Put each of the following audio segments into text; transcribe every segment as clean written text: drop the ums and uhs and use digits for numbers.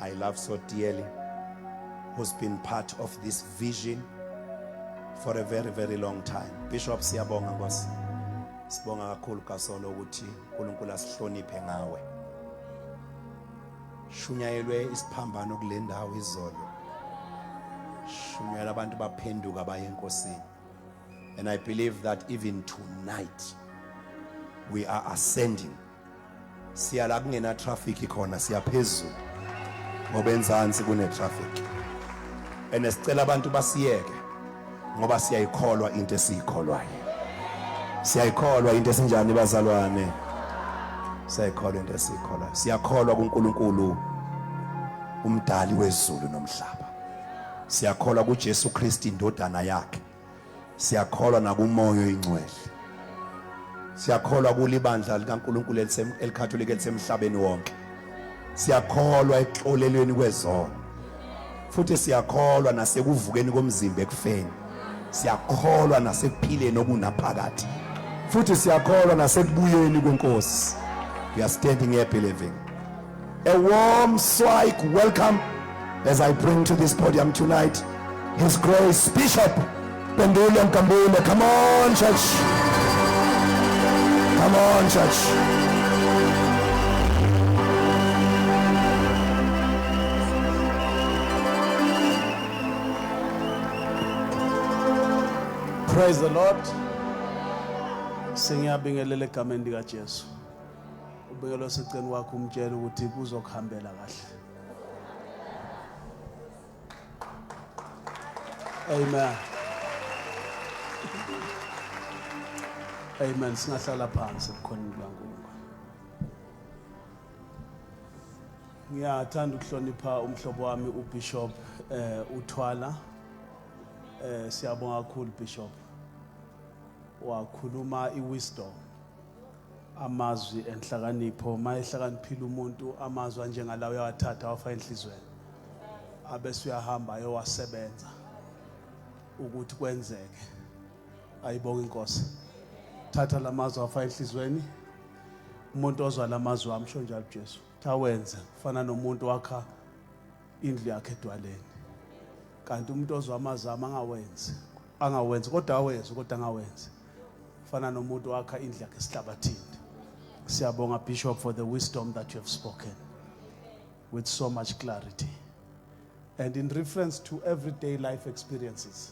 I love so dearly, who's been part of this vision for a very, very long time. Bishop, siyabonga Nkosi. Sibonga kakhulu Gasolo ukuthi uNkulunkulu asihloniphe ngawe. Shunyayelwe isiphambano kule ndawo izolo. Shunyayela abantu baphenduka baye eNkosini. And I believe that even tonight we are ascending. Siya la kungena traffic khona, siyaphezulu ngoba enzansi kune traffic. And sicela abantu basiyeke ngoba siyayikholwa into esiyikholwayo. Siyayikholwa into esinjani bazalwane? Siyayikholwa into esiyikholwayo. Siyakholwa kuNkulunkulu umdali wezulu nomhlaba. Siyakholwa kuJesu Kristu indodana yakhe. Siyakholwa nakuMoya oyiNgcwele. Siyakholwa kulibandla likaNkulunkulu eliKhatholika elisemhlabeni wonke. Siyakholwa ekuxolelweni kwezono. Futhi siyakholwa nasekuvukeni komzimba ekufeni. Siyakholwa nasekuphileni okunaphakade. Futhi siyakholwa nasekubuyeni kweNkosi. We are standing here believing. A warm swag welcome as I bring to this podium tonight His Grace Bishop Pendulo Nkambule. Come on, church. Come on, church. Praise the Lord. Sengiyabingelela egameni lika Jesu. Ubekele oseceni kwakho umtshele ukuthi kuzokuhambela kahle. Amen. Amen. Singahlala phansi ebukhoneni bukaNkulunkulu. Ngiyathanda ukuhlonipha umhlobo wami uBishop uThwala. Siyabonga kakhulu Bishop. Wakhuluma iwisdom. Amazwi enhlakanipho, mayehlakaniphile umuntu amazwi anjengalawo uyawathatha awafaka enhlizweni, abese uyahamba ayowasebenza ukuthi kwenzeke. Ayibonge inkosi. Thatha lamazwi awafaka enhlizweni. Umuntu ozwa lamazwi wami, sho njalo uJesu, thawenze kufana nomuntu wakha indlu yakhe edwaleni. Kanti umuntu ozwa amazwi ami angawenzi, angawenzi kodwa awezwe kodwa angawenzi, fana nomuntu wakha indlu yakhe esihlabathini. Siyabonga Bishop for the wisdom that you have spoken with so much clarity and in reference to everyday life experiences,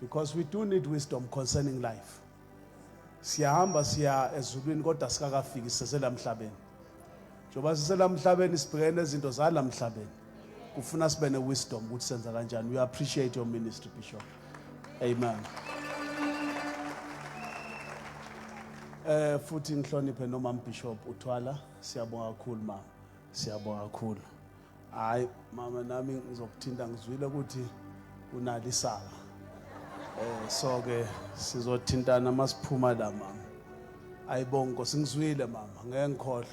because we do need wisdom concerning life. Siyahamba siya ezulwini kodwa sikakafiki, siselamhlabeni. Njengoba siselamhlabeni sibhekene nezinto zalamhlabeni, kufuna sibe ne-wisdom ukuthi senza kanjani. We appreciate your ministry, Bishop. Amen. Futhi ngihloniphe noma Bishop uThwala, siyabonga kakhulu mama, siyabonga kakhulu. Hayi mama, nami ngizokuthinta, ngizwile ukuthi unalisaka. So ke sizothintana masiphuma la mama. Ayibonga Nkosi, ngizwile mama, ngeke ngikhohlwe.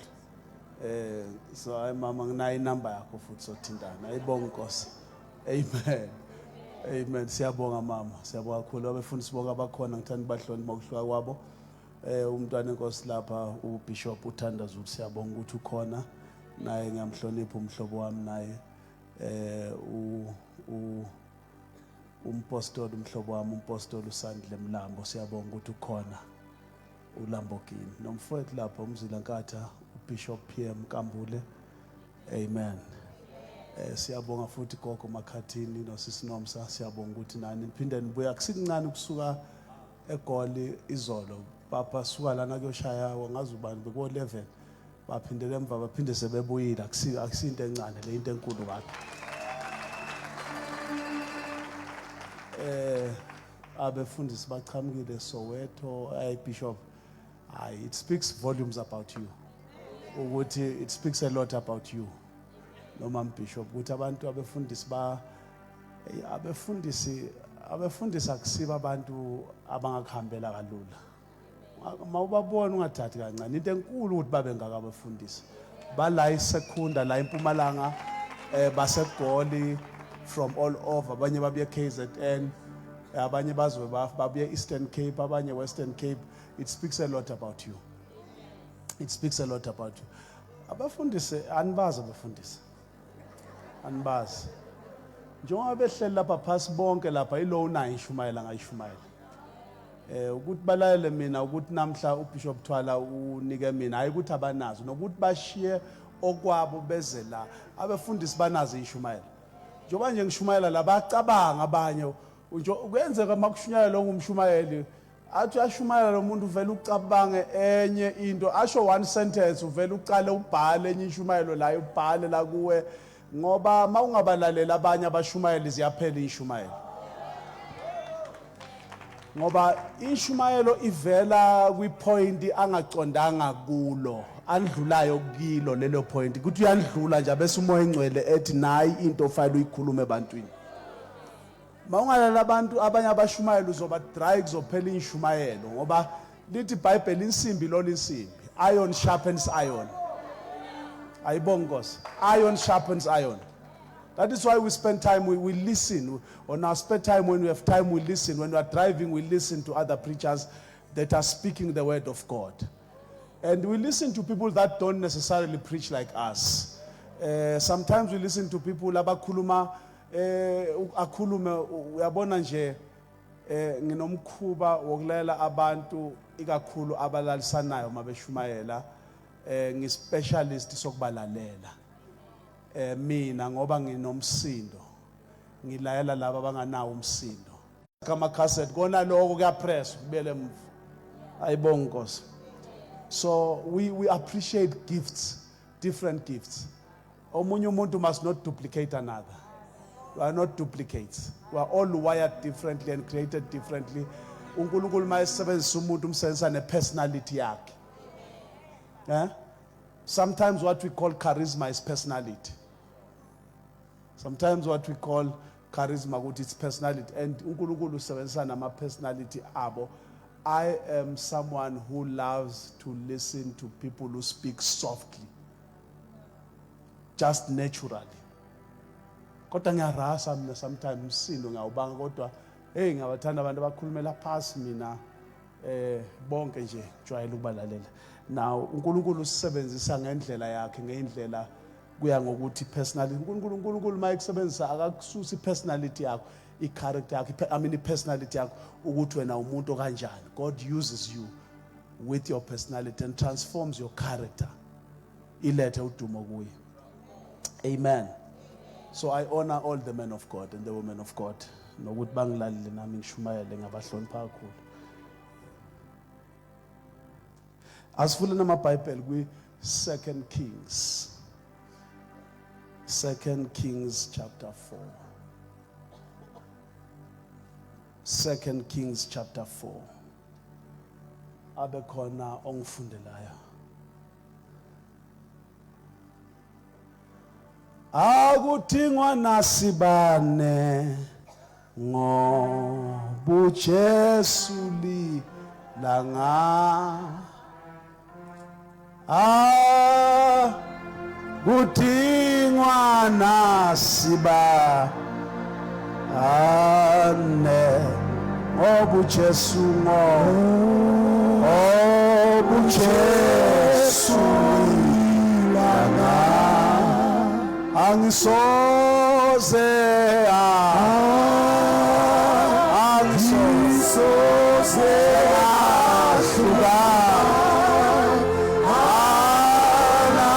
So hayi mama, nginayo inamba yakho futhi sothintana. Ayibonga Nkosi. Amen. Amen. Siyabonga mama, siyabonga kakhulu. Abefundisi bonke abakhona ngithanda bahlonipha ukuhluka kwabo. Umntwana enkosi lapha uBishop uThandaza ukuthi siyabonga ukuthi ukhona naye, ngiyamhlonipha umhlobo wami naye. Umpostoli umhlobo wami umpostoli uSandile Mlambo, siyabonga ukuthi ukhona. uLamborghini nomfowethu lapha uMzila Nkatha, uBishop PM Nkambule. Amen. Siyabonga futhi gogo Makhathini nosisi Nomsa, siyabonga ukuthi nani niphinde nibuya. Kusikuncane ukusuka eGoli izolo, papa suka lana kuyoshaya wangazi ubani bekuwo 11, baphindele emva baphinde sebebuyile. Akusinto encane le, into enkulu kabi. Abefundisi bachamukile Soweto. Hey Bishop, hayi, it speaks volumes about you, ukuthi it speaks a lot about you noma Bishop, ukuthi abantu abefundisi ba abefundisi abefundisi akusiba abantu abangakuhambela kalula. Mawubabona ungathathi kancane, into enkulu ukuthi babe ngaka abefundisi bala iSekhunda la eMpumalanga, baseGoli, from all over. Abanye babuye KZN, abanye bazwe babuye Eastern Cape, abanye Western Cape. It speaks a lot about you, it speaks a lot about you. Abafundisi anibazi abafundisi. Anibazi. Njengoba behleli lapha phasi bonke lapha, ilo unayo inshumayela ngayishumayela. Ukuthi balalele mina, ukuthi namhla uBishop Thwala unike mina, hayi ukuthi abanazo, nokuthi bashiye okwabo beze la. Abefundisi banazo inshumayelo. Njengoba nje ngishumayela la, bacabanga abanye nje kuyenzeka makushunyayelwa ngumshumayeli, athi uyashumayela lo muntu, uvela ucabange enye into, asho one sentence, uvela uqale ubhale enye inshumayelo la, ubhale la kuwe, ngoba mawungabalalela abanye abashumayeli ziyaphela inshumayelo, ngoba inshumayelo ivela kwipoint angacondanga kulo, andlulayo kilo lelo point, kuthi uyandlula nje bese uMoya oNgcwele ethi nayi into ofanele uyikhulume ebantwini. Mawungalala abantu abanye abashumayela uzoba dry, kuzophela inshumayelo, ngoba lithi iBhayibheli insimbi lo insimbi, iron sharpens iron. Ayibonga Nkosi, iron sharpens iron. That is why we spend time, we listen. On our spare time, when we have time, we listen. When we are driving, we listen to other preachers that are speaking the word of God. And we listen to people that don't necessarily preach like us. Sometimes we listen to people abakhuluma, akhulume, uyabona nje, nginomkhuba wokulalela abantu, ikakhulu abalalisanayo mabeshumayela. Ngispecialist sokubalalela. Mina ngoba nginomsindo, ngilayela laba abanganawo umsindo. Kama cassette kona lokho kuyapress kubuyele emuva. Ayibonga Nkosi. So we appreciate gifts, different gifts. Omunye umuntu must not duplicate another. We are not duplicates. We are all wired differently and created differently. UNkulunkulu mayesebenzisa umuntu umsebenzisa nepersonality yakhe. Eh? Sometimes what we call charisma is personality. Sometimes what we call charisma ukuthi it's personality, and uNkulunkulu usebenzisa nama personality abo. I am someone who loves to listen to people who speak softly. Just naturally. Kodwa ngiyarasa mina sometimes, umsindo ngiyawubanga, kodwa hey, ngiyabathanda abantu abakhulumela phasi mina. Bonke nje jwayele ukubalalela. Now uNkulunkulu usebenzisa ngendlela yakhe, ngeindlela kuya ngokuthi personality. uNkulunkulu mayekusebenzisa akakususa ipersonality yakho, icharacter yakho, I mean ipersonality yakho, ukuthi wena umuntu kanjani. God uses you with your personality and transforms your character, ilethe udumo kuye. Amen. So I honor all the men of God and the women of God, nokuthi bangilalele nami ngishumayele, ngabahlonipha kakhulu. Asifule namaBhayibheli kwi 2 Kings, 2 Kings chapter 4, 2 Kings chapter 4. Abe khona ongifundelayo. Akuthingwa nasibane ngobuJesu lilanga, akudingwa nasiba ane ngobuJesu, ngobuJesu lilanga, angisoze, angisoze ahluka ana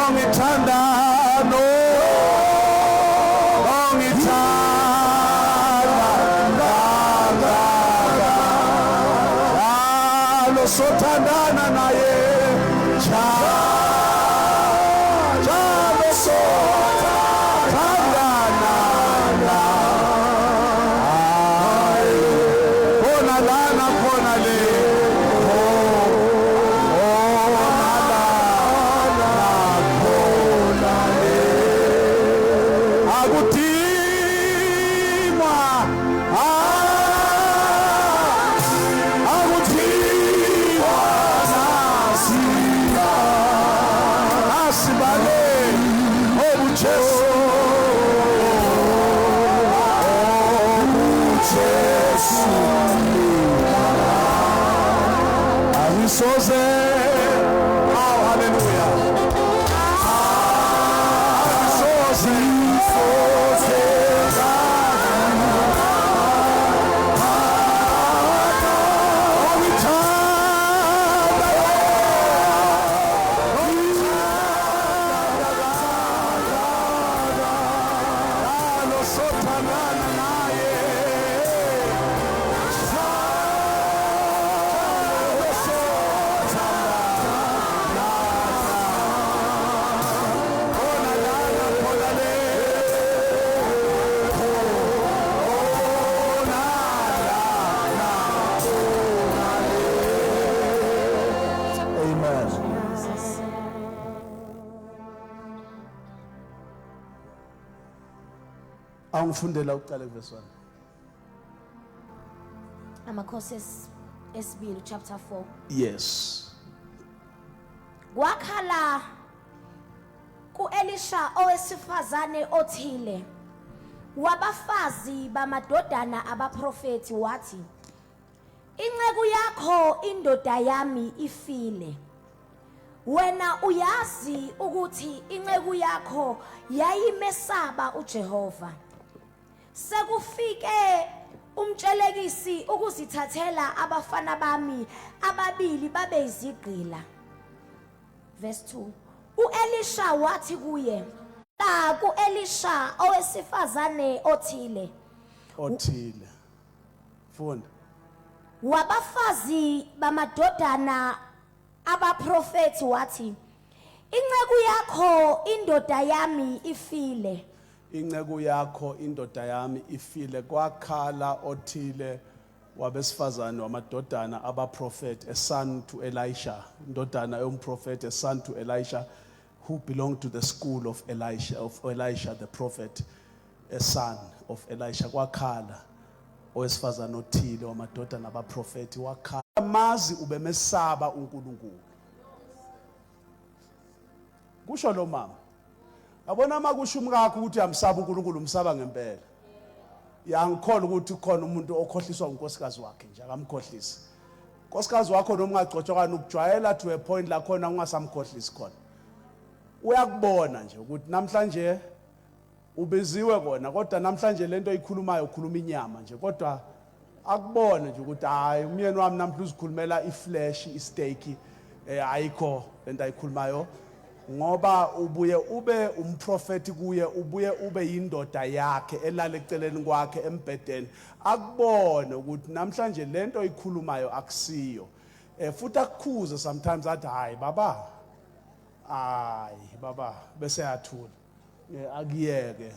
ongithanda no ongithanda kangaka, njalo sothandana naye, njalo sothandana naye, khona lana, khona le, khona lana, khona le, akudingwa, akudingwa nasiba nasibale obuJesu, obuJesu, angisoze. Oh, hallelujah, angisoze. Sothandana naye. Sabe sothandana. Khona lana, khona le. Khona lana, khona le. Amen. Jesus. Awungifundela uqale kuverse 1. Amakhosi esibili chapter 4. Yes. Kwakhala kuElisha owesifazane othile wabafazi bamadodana abaprofeti wathi, "Inceku yakho indoda yami ifile. Wena uyazi ukuthi inceku yakho yayimesaba uJehova. Sekufike umtshelekisi ukuzithathela abafana bami ababili babe izigqila." Verse 2. UElisha wathi kuye, la kuElisha owesifazane othile Othile. Funda. Wabafazi bamadodana abaprofeti wathi, "Inceku yakho indoda yami ifile." Inceku yakho indoda yami ifile. Kwakhala othile wabesifazane wamadodana abaprofeti, a son to Elisha, indodana yomprofeti, a son to Elisha who belonged to the school of Elisha the prophet, a son of Elisha. Kwakhala owesifazane othile wamadodana abaprofeti, wakhala mazi ubemesaba uNkulunkulu, kusho lo mama. Yabona, makusho umkakho ukuthi uyamsaba uNkulunkulu, umsaba ngempela. Yangikholwa ukuthi kukhona umuntu okhohliswa unkosikazi wakhe nje, akamkhohlisi unkosikazi wakho noma ungagcotshwa kani, ukujwayela to a point la khona ungasamkhohlisi khona. Uyakubona nje ukuthi namhlanje ubiziwe kona, kodwa namhlanje lento oyikhulumayo ukhuluma inyama nje, kodwa akubone nje ukuthi hayi, umyeni wami namhla uzikhulumela iflesh, isteak, ayikho lento ayikhulumayo, ngoba ubuye ube umprofeti kuye, ubuye ube yindoda yakhe elala eceleni kwakhe embhedeni. Akubone ukuthi namhlanje lento oyikhulumayo akusiyo, futhi akukhuze sometimes, athi, "Hayi baba, hayi baba," bese yathula. Akuyeke,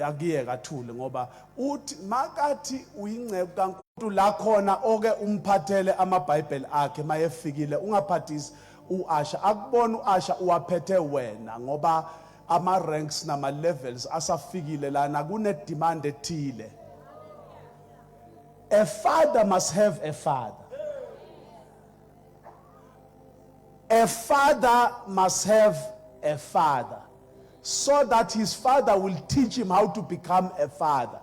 akuyeke athule, ngoba uthi makathi uyingceku kaNkulunkulu la khona oke umphathele amaBhayibheli akhe mayefikile, ungaphathisi uAsha, akubona uAsha uwaphethe wena, ngoba ama ranks nama levels asafikile lana, kune demand ethile. A father must have a father. A father must have a father so that his father will teach him how to become a father.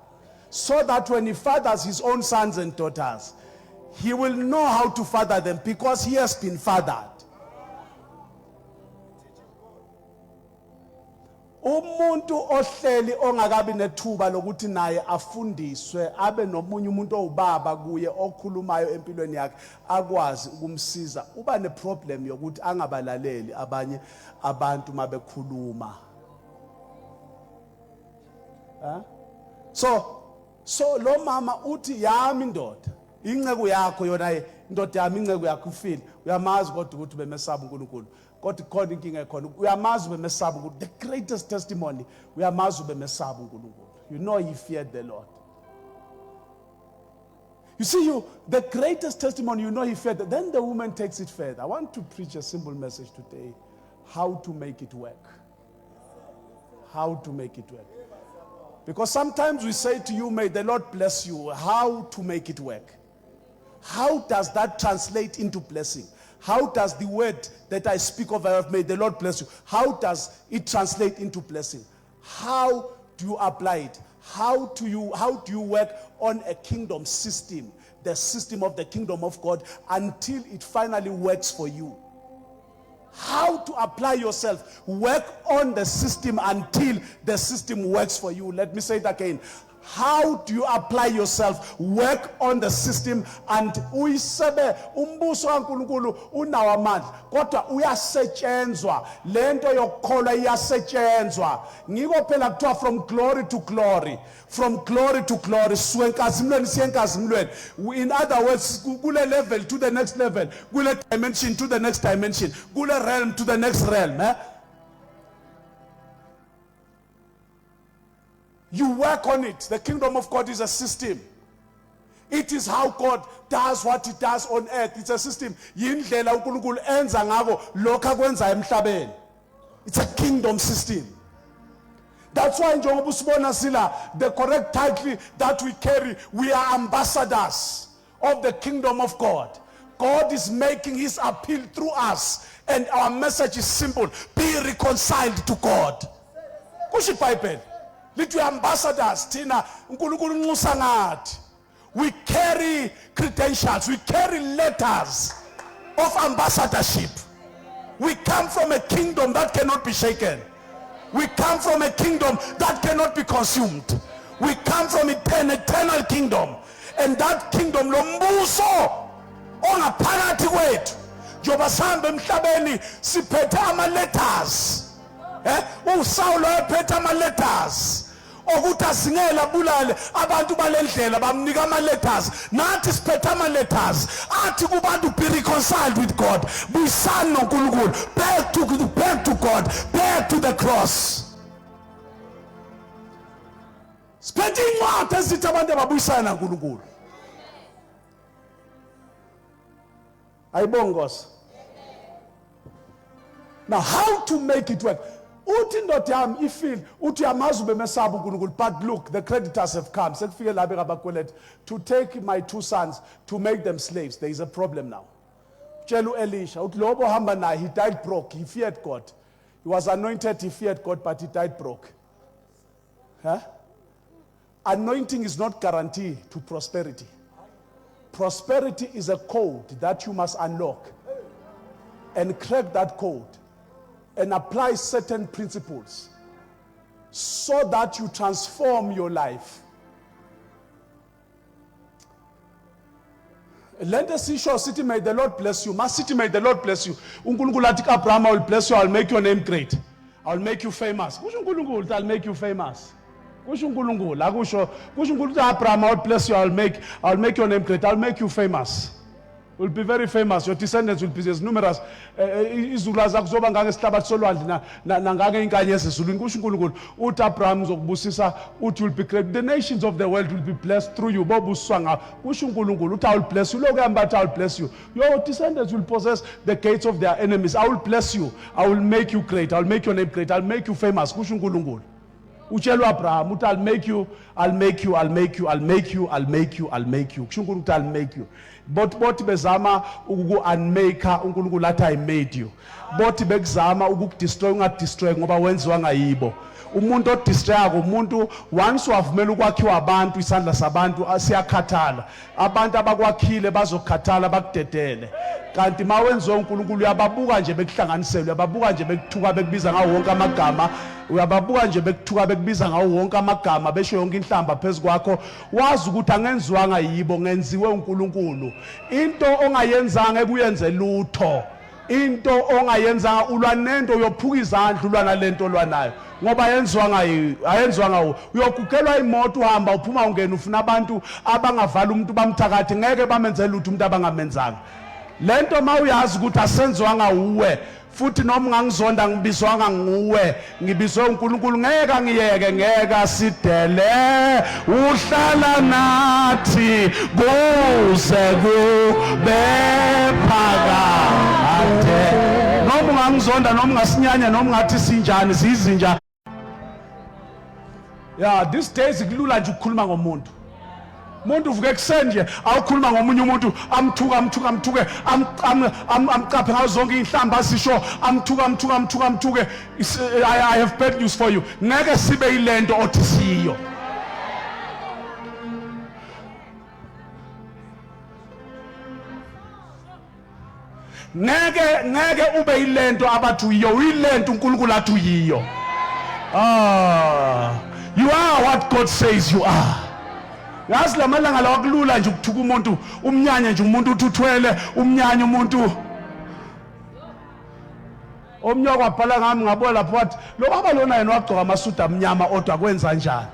So that when he fathers his own sons and daughters, he will know how to father them because he has been fathered. Umuntu ohleli ongakabi nethuba lokuthi naye afundiswe, abe nomunye umuntu owubaba kuye okhulumayo empilweni yakhe, akwazi ukumsiza, uba neproblem yokuthi angabalaleli abanye abantu mabekhuluma. Ha, so lo mama uthi, "Yami indoda, inceku yakho yona, indoda yami, inceku yakho ufile." Uyamazi kodwa ukuthi bemesaba uNkulunkulu, kodwa ikhona inkinga ekhona. Uyamazi ubemesaba uNkulunkulu. The greatest testimony, uyamazi ubemesaba uNkulunkulu. You know he feared the Lord. You see, you the greatest testimony, you know he feared. Then the woman takes it further. I want to preach a simple message today: how to make it work. How to make it work. Because sometimes we say to you, "May the Lord bless you." How to make it work? How does that translate into blessing? How does the word that I speak of, "May the Lord bless you," how does it translate into blessing? How do you apply it? How do you work on a kingdom system, the system of the kingdom of God, until it finally works for you? How to apply yourself, work on the system until the system works for you. Let me say it again. How do you apply yourself? Work on the system and uyisebe umbuso kaNkuluNkulu unawo amandla kodwa uyasetshenzwa lento yokukholwa iyasetshenzwa ngiko phela kuthiwa from glory to glory from glory to glory suke enkazimulweni siye enkazimulweni in other words kule level to the next level kule dimension to the next dimension kule realm to the next realm eh? You work on it. The kingdom of God is a system. It is how God does what he does on earth. It's a system. Yindlela uNkulunkulu enza ngako lokho akwenza emhlabeni. It's a kingdom system. That's why njengoba usibona sila the correct title that we carry, we are ambassadors of the kingdom of God. God is making his appeal through us and our message is simple, be reconciled to God. Kusho iBhayibheli lithi we ambassadors thina uNkulunkulu unxusa ngathi. We carry credentials, we carry letters of ambassadorship. We come from a kingdom that cannot be shaken. We come from a kingdom that cannot be consumed. We come from an eternal kingdom. And that kingdom, lo mbuso ongaphakathi kwethu, njengoba sihamba emhlabeni siphethe ama letters. Eh, uSawulu wayephethe ama letters okuthi asingele abulale abantu balendlela bamnika ama letters. Nathi siphethe ama letters athi kubantu be reconciled with God, buyisani noNkulunkulu, back to God, back to the cross. Siphethe incwadi ezithi abantu ababuyisana naNkulunkulu. Ayibonge Nkosi. Now how to make it work? Uthi indoda yami ifile, uthi uyamazi ubemesaba uNkulunkulu, but look, the creditors have come. Sekufike laba kabakweleta to take my two sons to make them slaves. There is a problem now. Tshela uElisha uthi lobo hamba naye, he died broke, he feared God. He was anointed, he feared God, but he died broke. Huh? Anointing is not guarantee to prosperity. Prosperity is a code that you must unlock and crack that code and apply certain principles so that you transform your life. Lento esisho sithi may the Lord bless you. Masithi may the Lord bless you. uNkulunkulu athi kaAbraham, I will bless you, I will make your name great. I will make you famous. Kusho uNkulunkulu, I will make you famous. Kusho uNkulunkulu, akusho, kusho uNkulunkulu Abraham, I will bless you, I will make your name great, I will make you famous. Will be very famous. Your descendants will be as numerous. Izulu zakho zoba ngangesihlabathi solwandle nangange inkanyezi ezulwini. Kusho uNkulunkulu uthi Abraham ngizokubusisa, uthi will be great. The nations of the world will be blessed through you. Bobusiswa ngawe. Kusho uNkulunkulu uthi I will bless you. Lokhu yami bathi I will bless you. Your descendants will possess the gates of their enemies. I will bless you. I will make you great. I will make your name great. I will make you famous. Kusho uNkulunkulu. Utshela uAbraham uthi I'll make you, I'll make you, I'll make you, I'll make you, I'll make you, I'll make you. Kusho uNkulunkulu ukuthi I'll make you. Bothi bothi bezama ukuku unmaker uNkulunkulu athi I made you. Bothi bekuzama ukukudestroy ungadestroy ngoba wenziwa ngayibo. Umuntu odestroyako umuntu once wavumela ukwakhiwa abantu isandla sabantu siyakhathala. Abantu abakwakhile bazokhathala bakudedele. Kanti uma wenziwe uNkulunkulu uyababuka nje bekuhlanganisela, uyababuka nje bekuthuka bekubiza ngawo wonke amagama, uyababuka nje bekuthuka bekubiza ngawo wonke amagama besho yonke inhlamba phezu kwakho, wazi ukuthi angenziwanga yibo, ngenziwe uNkulunkulu. Into ongayenzanga ekuyenze lutho. Into ongayenzanga ulwa nento uyophuka izandla ulwa nalento olwa nayo ngoba yenziwa ayenziwanga uwe. Uyogugelwa imoto uhamba uphuma ungena ufuna abantu abangavala umuntu bamthakathi ngeke bamenze lutho umuntu abangamenzanga. Lento mawuyazi ukuthi asenziwanga uwe futhi noma ungangizonda ngibizwanga nguwe ngibizwe uNkulunkulu ngeke angiyeke ngeke asidele uhlala nathi kuze kube phakade noma ungangizonda noma ungasinyanya noma ungathi sinjani siyizinja yeah these days kulula nje ukukhuluma ngomuntu umuntu uvuka ekuseni nje awukhuluma ngomunye umuntu amthuka amthuka amthuke amcaphe ngazo zonke inhlamba azisho amthuka amthuka amthuka amthuke. I have bad news for you, ngeke sibe ilento othi siyo. Ngeke ngeke ube ilento abathi uyiyo, uyilento uNkulunkulu athi uyiyo. Ah, you are are what God says you are. Yazi lamalanga lawa kulula nje ukuthuka umuntu, umnyanya nje umuntu uthi uthwele, umnyanya umuntu. Omnye wakwabhala ngami ngabona lapho wathi lo baba lona yena wagcoka amasudu amnyama odwa kwenza njani?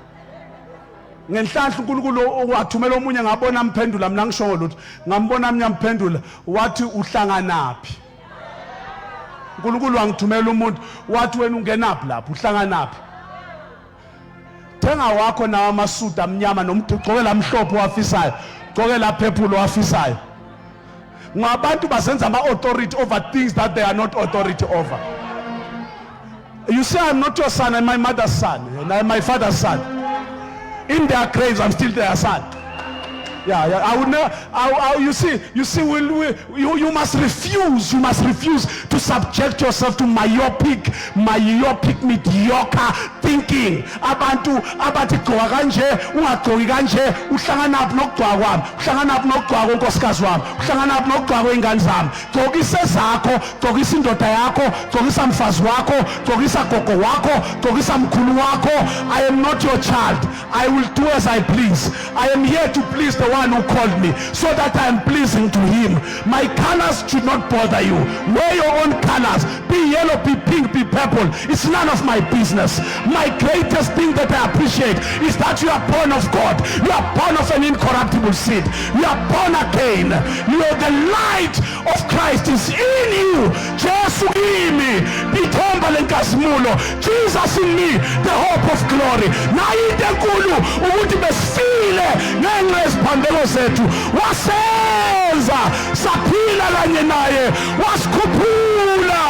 Ngenhlanhla uNkulunkulu wathumela omunye ngabona amphendula mina ngishongo lutho ngambona amnye amphendula wathi uhlanganaphi uNkulunkulu wangithumela umuntu wathi wena ungenaphi lapho uhlanganaphi thenga wakho nawo amasudu amnyama nomntu ugcoke lamhlophe owafisayo gcoke la purple owafisayo ngabantu bazenza ama-authority over things that they are not authority over. You say I'm not your son, I'm my mother's son, and I'm my father's son. In their graves, I'm still their son. Yeah, I would never, I, you see, you must refuse, you must refuse to subject yourself to myopic, myopic, mediocre thinking. Abantu, abathi gqoka kanje, ungagqoki kanje, uhlanganaphi nokugqoka kwami, uhlanganaphi nokugqoka konkosikazi wami, uhlanganaphi nokugqoka kwey'ngane zami. Gqokisa ezakho, gqokisa indoda yakho, gqokisa mfazi wakho, gqokisa gogo wakho, gqokisa mkhulu wakho. I am not your child. I will do as I please. I am here to please the one who called me, so that I am pleasing to him. My colors should not bother you. Wear your own colors. Be yellow, be pink, be purple. It's none of my business. My greatest thing that I appreciate is that you are born of God. You are born of an incorruptible seed. You are born again. You are the light of Christ is in you. Jesu kimi, ithemba lenkazimulo. Jesus in me, the hope of glory. Nayo into enkulu ukuthi besifile ngenxa yeziphambeko zethu. Wasenza saphila kanye naye, wasikhuphula,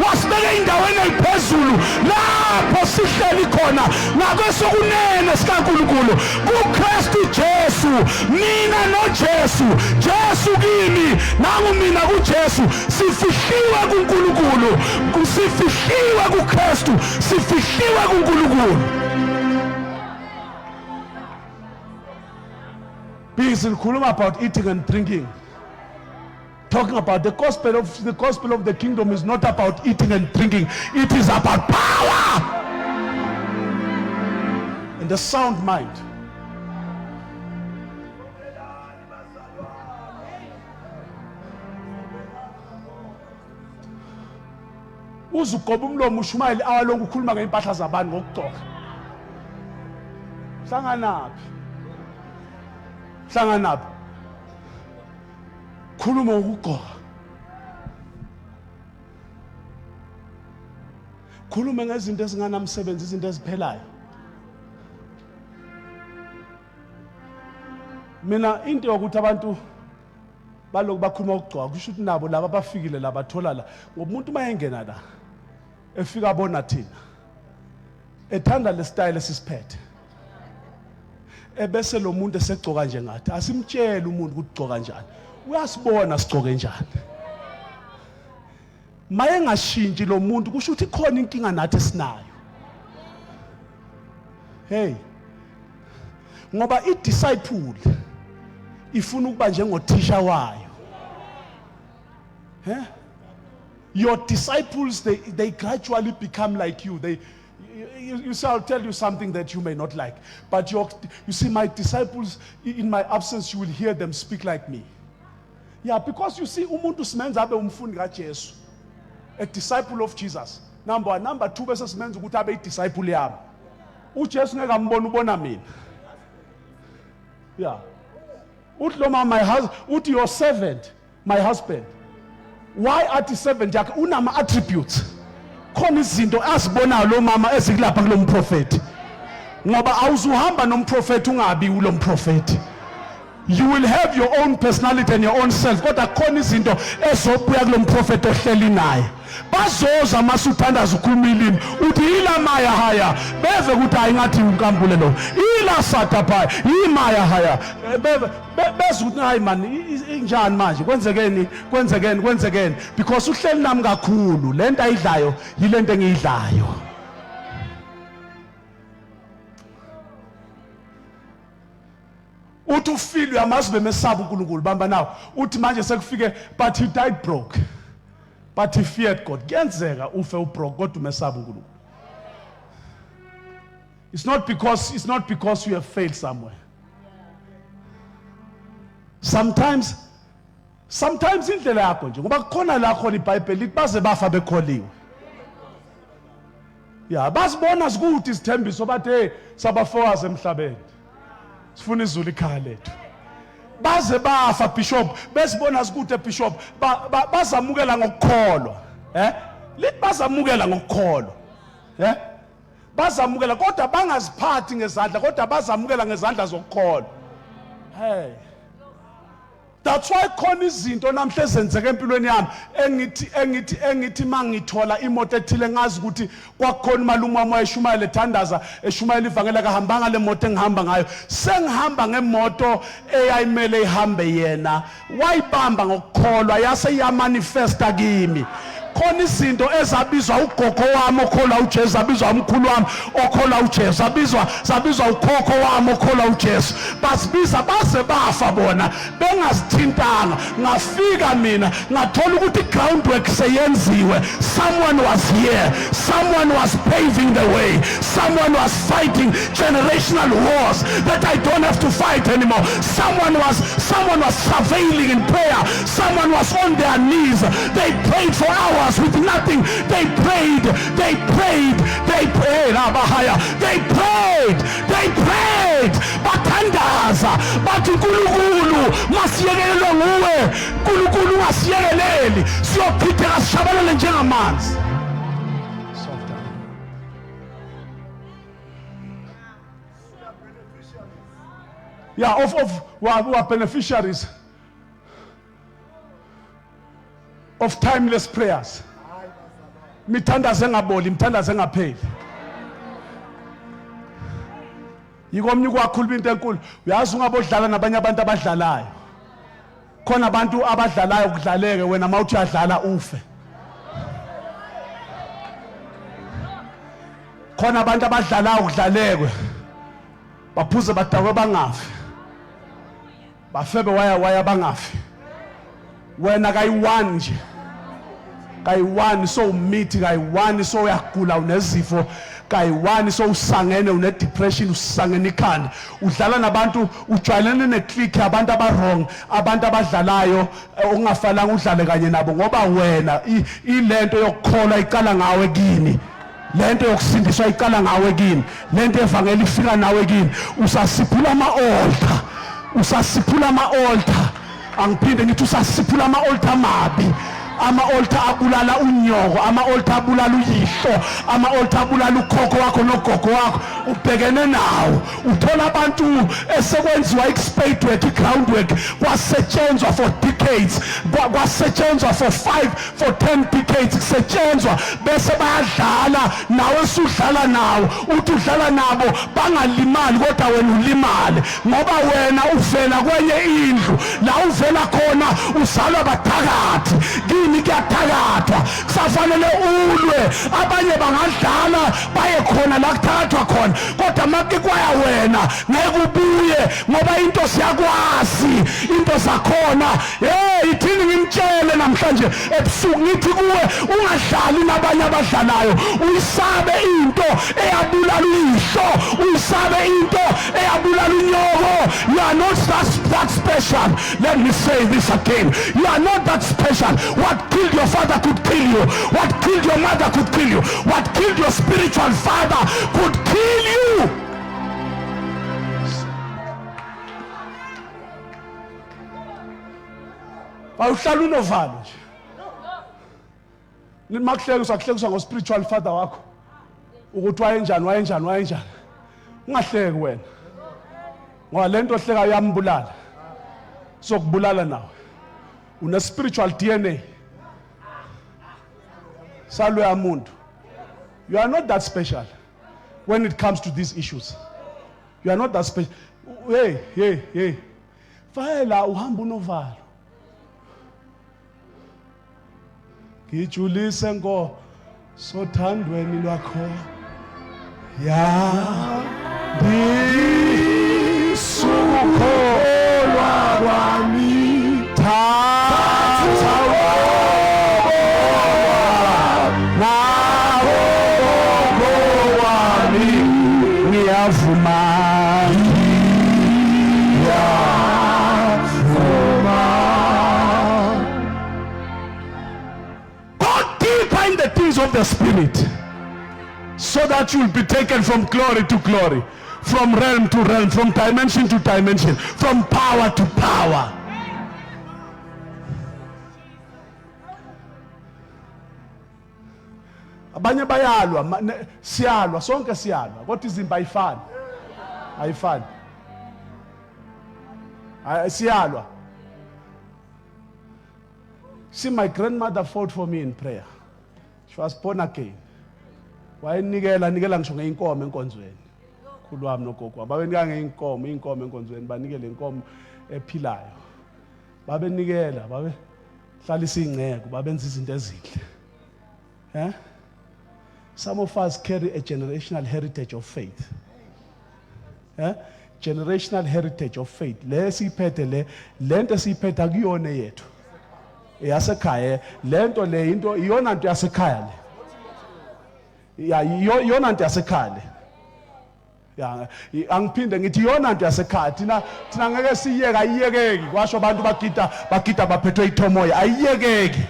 wasibeka endaweni ephezulu lapho sihleli khona ngakwesokunene sikaNkulunkulu kuKristu Jesu. Mina noJesu, Jesu kimi, nangu mina kuJesu, sifihliwe kuNkulunkulu, sifihliwe kuKristu, sifihliwe kuNkulunkulu. Busy nikhuluma about eating and drinking. Talking about the gospel of the gospel of the kingdom is not about eating and drinking. It is about power and a sound mind. Uzugoba umlomo ushumayele awa lonke ukhuluma ngey'mpahla zabantu ngokugcoka. Hlanganaphi? Hlanganaphi? Khuluma ngokugcoka. Khulume ngezinto ezinganamsebenzi, izinto eziphelayo. Mina into yokuthi abantu baloku bakhuluma ukugcoka kusho ukuthi nabo laba abafikile la bathola la ngoba umuntu uma engena la efika bona thina ethanda le style esisiphethe ebese lo muntu esegcoka nje ngathi asimtshele umuntu ukuthi ugcoka kanjani, uyasibona sigcoke njani. Maye ngashintshi lo muntu kusho ukuthi ikhona inkinga nathi esinayo. Hey, ngoba i-disciple ifuna ukuba njengothisha wayo. Eh? Your disciples, they gradually become like you. You see, I'll tell you something that you may not like. But you see, my disciples, in my absence, you will hear them speak like me. Yeah, because you see, umuntu simenza abe umfundi kaJesu. A disciple of Jesus. Number one. Number two, bese simenza ukuthi abe i-disciple yami. uJesu ngeke ambone, ubona mina. Yeah. Uthi lo mama, my husband, uthi your servant, my husband. Why athi servant yakhe? Unama attributes. Khona izinto azibonayo lo mama ezikulapha kulo mprofeti. Ngoba awuzuhamba nomprofeti ungabi ulo mprofeti. You will have your own personality and your own self. Kodwa khona izinto ezobuya kulo mprofeti ohleli naye. Bazoza masuthandaza ukhuluma ilimi uthi ila maya haya, beve ukuthi hayi ngathi unkambule lo ila satapha imaya haya, beve beze ukuthi hayi man, injani manje, kwenzekeni, kwenzekeni, kwenzekeni, because uhleli nami kakhulu, lento ayidlayo yilento engiyidlayo. Uthi ufile uyamazi bemesaba uNkulunkulu bamba nawo uthi manje sekufike, but he died broke but he feared God. Kuyenzeka ufe ubroke kodwa umesaba uNkulunkulu. It's not because you have failed somewhere. Sometimes indlela yakho nje, ngoba kukhona la khona iBhayibheli lithi baze bafa bekholiwe. Ya, basibona sikude isithembiso, bathi, "Hey, sabafokazi emhlabeni, sifuna izulu ikhaya lethu." Baze bafa, bishop, besibona sikude, bishop, bazamukela ngokukholwa. Lithi bazamukela ngokukholwa, bazamukela, kodwa bangaziphathi ngezandla, kodwa bazamukela ngezandla zokukholwa. Hey, that's why khona izinto namhla ezenzeka empilweni yami engithi mangithola imoto ethile, ngazi ukuthi kwakukhona umalume wami wayeshumayela, ethandaza, eshumayela ivangeli, akahambanga le moto engihamba ngayo. Sengihamba ngemoto eyayimele ihambe yena, wayibamba ngokukholwa, yase iyamanifesta kimi. Khona izinto ezabizwa ugogo wami okholwa uJesu, zabizwa umkhulu wami okholwa uJesu, zabizwa ukhokho wami okholwa uJesu, basibiza baze bafa bona bengazithintanga. Ngafika mina ngathola ukuthi groundwork seyenziwe. Someone was here, someone was paving the way, someone was fighting generational wars that I don't have to fight anymore. Someone was travailing in prayer. Someone was on their knees. They prayed for hours with nothing. They prayed, they prayed, they prayed, abahaya, they prayed, they prayed. Bathandaza bathi, "Nkulunkulu, masiyekelelwe nguwe. Nkulunkulu, ungasiyekeleli, siyochitheka sishabalale njengamanzi." Softer. Yeah, of we are beneficiaries of timeless prayers, mithandazo engaboli, imithandazo engapheli. Yikomnye ukwakhuluma into enkulu. Uyazi, ungabodlala nabanye abantu abadlalayo. Khona abantu abadlalayo kudlaleke, wena mawuthi uyadlala ufe. Khona abantu abadlalayo kudlalekwe, baphuze, badakwe, bangafi, bafebe, waya waya, bangafi. Wena kayi-one nje, kayi-one sowumithi, kayi-one sowuyagula, unezifo, kayi-one sowusangene, une-depression, usangene ikhanda. Udlala nabantu, ujwayelene neclique abantu aba-wrong, abantu abadlalayo, okungafanelanga udlale kanye nabo, ngoba wena ilento yokukholwa icala ngawe kini, lento yokusindiswa icala ngawe kini, lento evangeli ifika nawe kini. Usasiphula ama-altar, usasiphula ama-altar. Angiphinde ngithi usasiphula ama-altar amabi, ama-altar abulala unyoko, ama-altar abulala uyihlo, ama-altar abulala ukhokho wakho nogogo wakho. Ubhekene nawo. Uthola abantu esekwenziwa i-spade work, i-groundwork, kwasetshenzwa for decades, kwasetshenzwa for 5, for 10 decades kusetshenzwa, bese bayadlala nawe, sudlala nawo. Uthi udlala nabo bangalimali, kodwa wena ulimale, ngoba wena uvela kwenye indlu. La uvela khona uzalwa bathakathi, kini kuyathakathwa, kusafanele ulwe. Abanye bangadlala baye khona la kuthakathwa khona, kodwa makikwaya wena ngeke ubuye, ngoba into siyakwazi, into zakhona. Hey, ithini ngimtshele namhlanje ebusuku, ngithi kuwe, ungadlali nabanye abadlalayo. Uyisabe into eyabulala uyihlo, uyisabe into eyabulala unyoko. You are not that special. Let me say this again: you are not that special. What killed your father could kill you. What killed your mother could kill you. What killed your spiritual father could kill you. Awuhlala unovalo nje. Makuhlekiswa, kuhlekiswa ngo-spiritual father wakho ukuthi wayenjani, wayenjani, wayenjani. Ungahleki wena, ngoba lento ohlekayo iyambulala, sokubulala nawe. Une spiritual DNA saloya muntu. You are not that special when it comes to these issues. You are not that special. Hey, hey, hey, fayela, uhamba unovalo. Ngijulise ngo sothandweni lwakho ya ndisukholwa kwami, thatha nawo wami. Ngiyavuma, ngiyavuma. Go deeper in the things of the spirit so that you'll be taken from glory to glory, from realm to realm, from dimension to dimension, from power to power. Abanye bayalwa, siyalwa sonke, siyalwa, kodwa izimpi ayifani, ayifani. Siyalwa. See, my grandmother fought for me in prayer. She was born again. Wayenikela, nikela ngisho ngeinkomo enkonzweni. Khulu wami nogogo wami babenika ngeinkomo, inkomo enkonzweni, banikele inkomo ephilayo. Babenikela, babe hlalisa ingceko, babenza izinto ezinhle. Eh, some of us carry a generational heritage of faith. Eh, generational heritage of faith le siyiphethe, le lento esiyiphethe akuyona yethu, eyasekhaya lento le, into iyona nto yasekhaya le. Ya, iyona nto yasekhaya le. Ya, angiphinde ngithi iyona nto yasekhaya. Thina ngeke siyeke, ayiyekeki. Kwasho abantu bagida, bagida baphethwe ithomoya, ayiyekeki.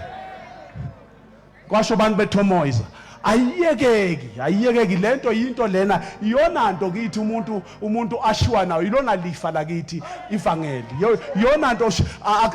Kwasho abantu bethomoyiza, ayiyekeki, ayiyekeki lento. Yinto lena, iyona nto kithi. Umuntu ashiwa nayo, ilona lifa lakithi, ivangeli. Iyona nto.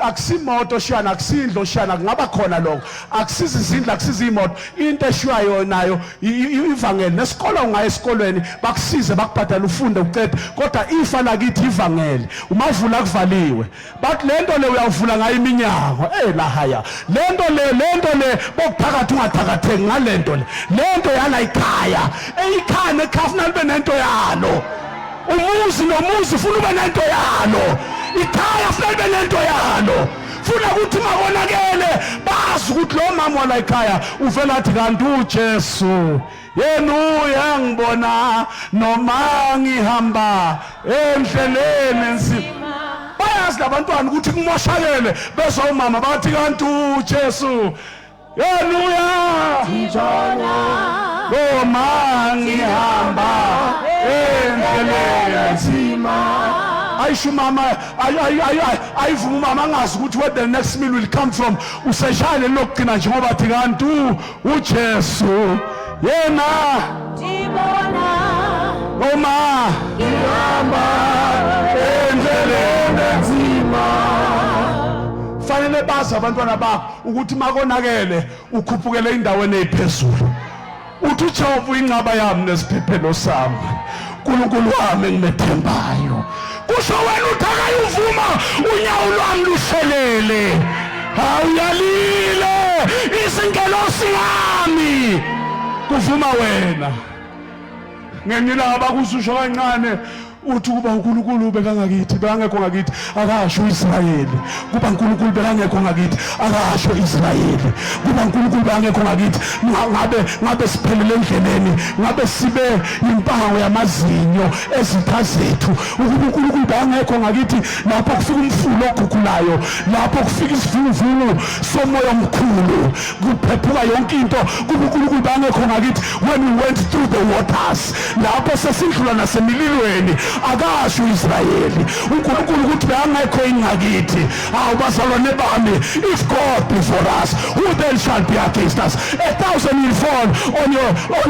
Akusimoto oshiyana, akusindlu oshiyana, kungaba khona lokho, akusiza izindlu, akusiza imoto. Into eshiywayo nayo ivangeli. Nesikole ungaya esikolweni, bakusize, bakubhadale, ufunde uqede, kodwa ifa lakithi ivangeli. Umavula kuvaliwe, bathi lento le uyawuvula ngayo iminyango lahaya. Lento le, lento le bokuphakathi, ungathakatheki ngalento le. Lento yala ikhaya, eyikhaya nekhaya funa libe nento yalo. Umuzi nomuzi funa ube nento yalo. Ikhaya funa libe nento yalo. Funa ukuthi makonakele bazi ukuthi lo mama wala ekhaya uvela athi kanti uJesu yena uyangibona noma ngihamba endleleni enzima. Bayazi labantwana ukuthi kumoshakele, bezwa umama bathi kanti uJesu yena uyangibona noma ngihamba endleleni enzima. Ayisho umama, ayivuma umama, angazi ukuthi where the next meal will come from. Useshaya lokugcina njengoba athi kanti uJesu yena noma ngihamba endleleni enzima. Fanele bazi abantwana bakho ukuthi makonakele ukhuphukele endaweni eziphezulu, uthi uJehova uyinqaba yami nesiphephelo sami, uNkulunkulu wami engimethembayo. Kusho wena uthi akayuvuma unyawo lwami lushelele. Awuyalile izingelosi yami, kuvuma wena. Ngenye ilanga bakususho kancane, uthi kuba uNkulunkulu bekangakithi, bekangekho ngakithi, akasho uIsrayeli. Kuba uNkulunkulu bekangekho ngakithi, akasho uIsrayeli. Kuba uNkulunkulu bekangekho ngakithi, ngabe siphelele endleleni, ngabe sibe impango yamazinyo ezitha zethu. Ukuba uNkulunkulu bekangekho ngakithi lapho kufika umfula ogugulayo, lapho kufika isivunguvungu somoya omkhulu, kuphephuka yonke into, kuba uNkulunkulu bekangekho ngakithi when we went through the waters, lapho sesindlula nasemililweni, akasho uIsrayeli. uNkulunkulu ukuthi bekangekho ingakithi. Awu bazalwane bami, if God be for us, who then shall be against us? 1,000 will fall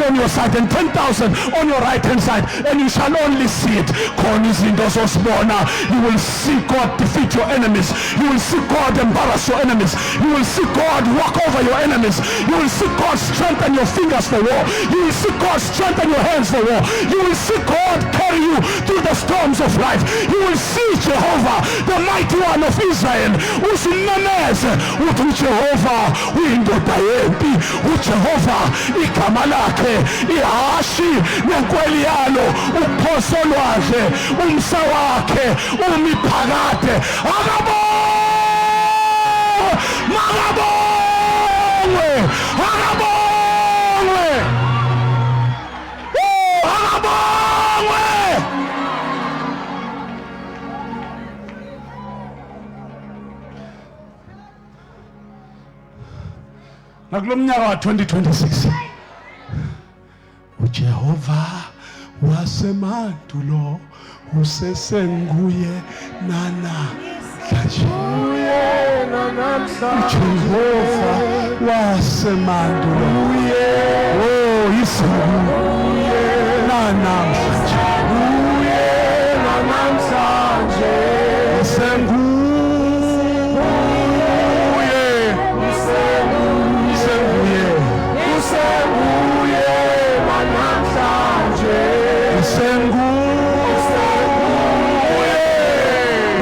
on your side and 10,000 on your right hand side, and you shall only see it. Khona izinto zosibona. You will see God defeat your enemies. You will see God embarrass your enemies. You will see God walk over your enemies. You will see God strengthen your fingers for war. You will see God strengthen your hands for war. You will see God carry you through the storms of life. You will see Jehovah, the mighty one of Israel. Usimemeze uthi uJehova uyindoda yempi. UJehova igama lakhe, ihashi nenkweli yalo uphoso lwandle, umsa wakhe umi phakade. Akabongwe, makabongwe, akabongwe. Woo, akabongwe. Nakulo mnyaka wa 2026, uJehova Wasemandulo usesenguye nana mhlanje. UJehova wasemandulo oh isenguye nanamhlanje. Uye nanamhlanje. Usenguye. Usenguye. Usenguye nanamhlanje. Usenguye.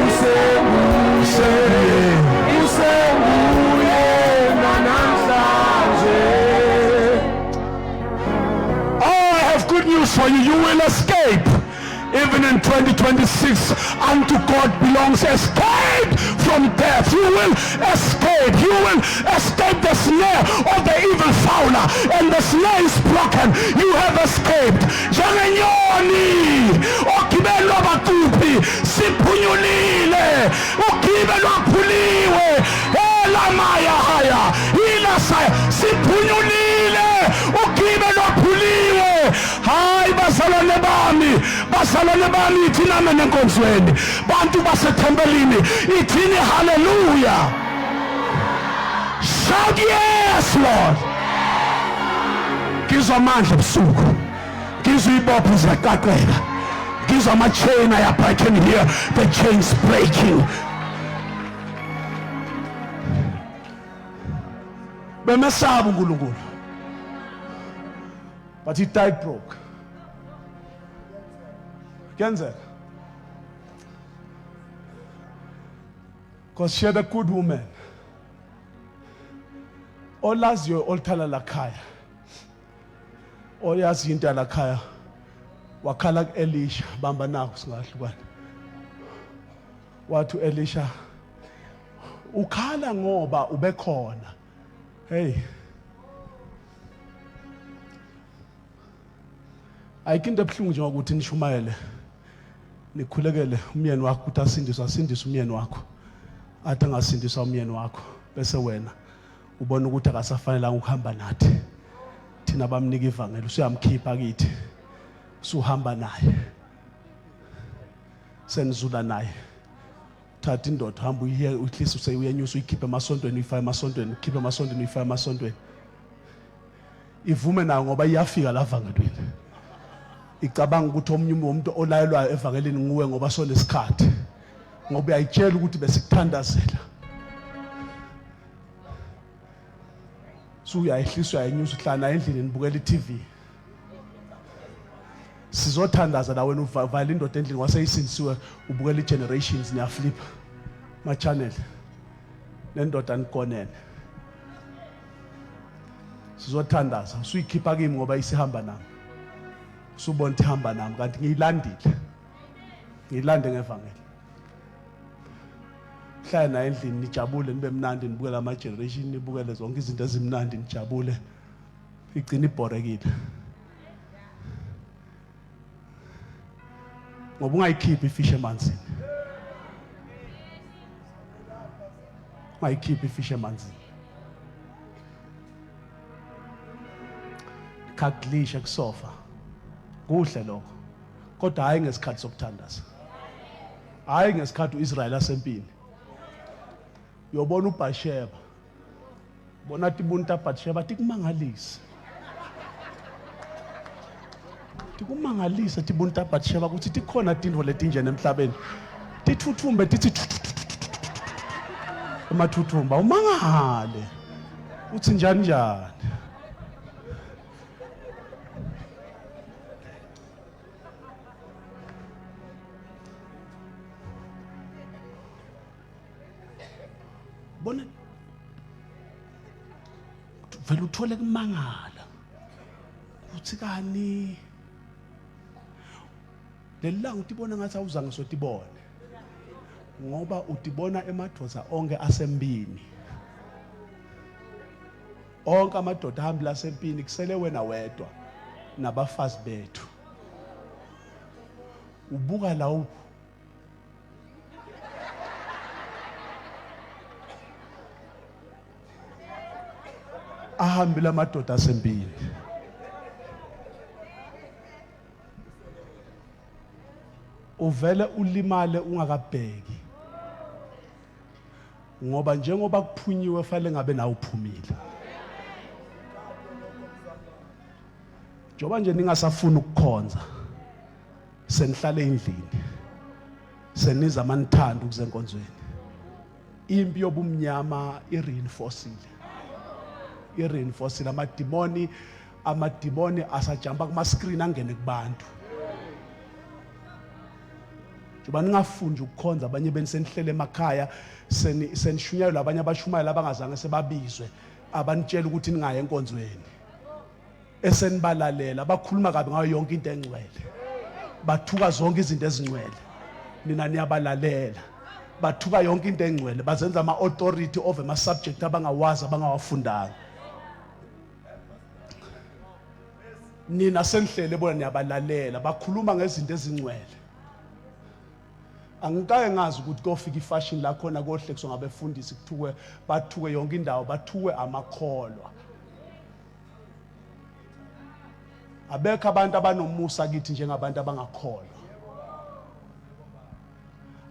Usenguye. Usenguye nanamhlanje. Oh, I have good news for you. You will escape. Even in 2026, unto God belongs escape from death. You will escape. You will escape the snare of the evil fowler. And the snare is broken. You have escaped. Njengenyoni ogibeni lwabacuphi siphunyulile. Ugibe lwaphuliwe. Elamaya haya. Ilasaya siphunyulile. Ugibe lwaphuliwe. Hayi bazalwane bami, bazalwane bami ithini amen enkonzweni. Bantu basethempelini ithini haleluya. Shout yes Lord. Ngizwa amandla ebusuku. Ngizwa ibopho ziyaqaqeka. Ngizwa ama-chain ayapha. I can hear the chains breaking. Bemesaba uNkulunkulu. But he died broke. Kuyenzeka. Because she had a good woman. Olaziyo olithala lakhaya. Oyazi into yalakhaya. Wakhala kuElisha bamba nakho singahlukana. Wathi uElisha ukhala ngoba ubekhona. Hey. Ayikho into ebuhlungu njengokuthi nishumayele nikhulekele umyeni wakho ukuthi asindiswe, asindiswe umyeni wakho, athi angasindiswa umyeni wakho bese wena ubona ukuthi akasafanelanga ukuhamba nathi thina bamnika ivangeli, usuyamkhipha kithi, usuhamba naye, senizula naye. Thatha indoda hamba uyiye uyihlise useyiyenyusa uyikhiphe emasontweni uyifake emasontweni, ukhiphe emasontweni uyifake emasontweni, ivume nayo ngoba iyafika la vangelweni, icabanga ukuthi omunye umuntu olayelwayo evangelini nguwe ngoba sonesikhathi, ngoba uyayitshela ukuthi besikuthandazela. Suyayehlisa uyayenyusa, uhlala naye endlini nibukela i-TV, sizothandaza la wena uvala indoda endlini waseyisindisiwe, ubukela i-Generations, niyaflipha ma-channel nendoda nigonene, sizothandaza. Usuyikhipha kimi ngoba isihamba nami, usubona ukuthi ihamba nami kanti ngiyilandile, ngiyilande ngevangeli. Hlale naye endlini nijabule, nibe mnandi, nibukele ama-Generation, nibukele zonke izinto ezimnandi, nijabule, igcina ibhorekile ngoba ungayikhiphi ifish emanzini, ungayikhiphi ifish emanzini. Khaglisha kusofa kuhle lokho, kodwa hayi ngesikhathi sokuthandaza, hayi ngesikhathi uIsrael asempini. Uyobona uBasheba, bona tibunta Bathsheba tikumangalise, tikumangalise tibunta Bathsheba ukuthi tikhona tintfo letinjena emhlabeni, tithuthumbe tithi emathuthumba, umangale uthi njani njani. Bona vele uthole kumangala ukuthi kani leli langa utibona ngathi awuzange sotibone, ngoba utibona emadoda onke asempini, onke amadoda ahambile asempini, kusele wena wedwa nabafazi bethu. Ubuka la ahambile amadoda asempini. Uvele ulimale ungakabheki. Ngoba njengoba kuphunyiwe fanele ngabe nawe uphumile. Njengoba nje ningasafuni ukukhonza senihlale endlini. Seniza manithanda ukuze enkonzweni. Impi yobumnyama i-reinforcile. I-reinforcile amadimoni amadimoni asajamba kuma screen angene kubantu. Njengoba ningafundi ukukhonza abanye beni senihlele emakhaya senishunyayelwa abanye abashumayela abangazange sebabizwe abanitshela ukuthi ningayi enkonzweni esenibalalela bakhuluma kabi ngayo yonke into engcwele bathuka zonke izinto ezingcwele nina niyabalalela bathuka yonke into engcwele bazenza ama-authority of ama-subject abangawazi abangawafundanga nina senihlele bona niyabalalela bakhuluma ngezinto ezingcwele angikake ngazi ukuthi kofika ifashion la khona kohlekiswa ngabefundisi kuthukwe bathuke yonke indawo bathukwe amakholwa abekho abantu abanomusa kithi njengabantu abangakholwa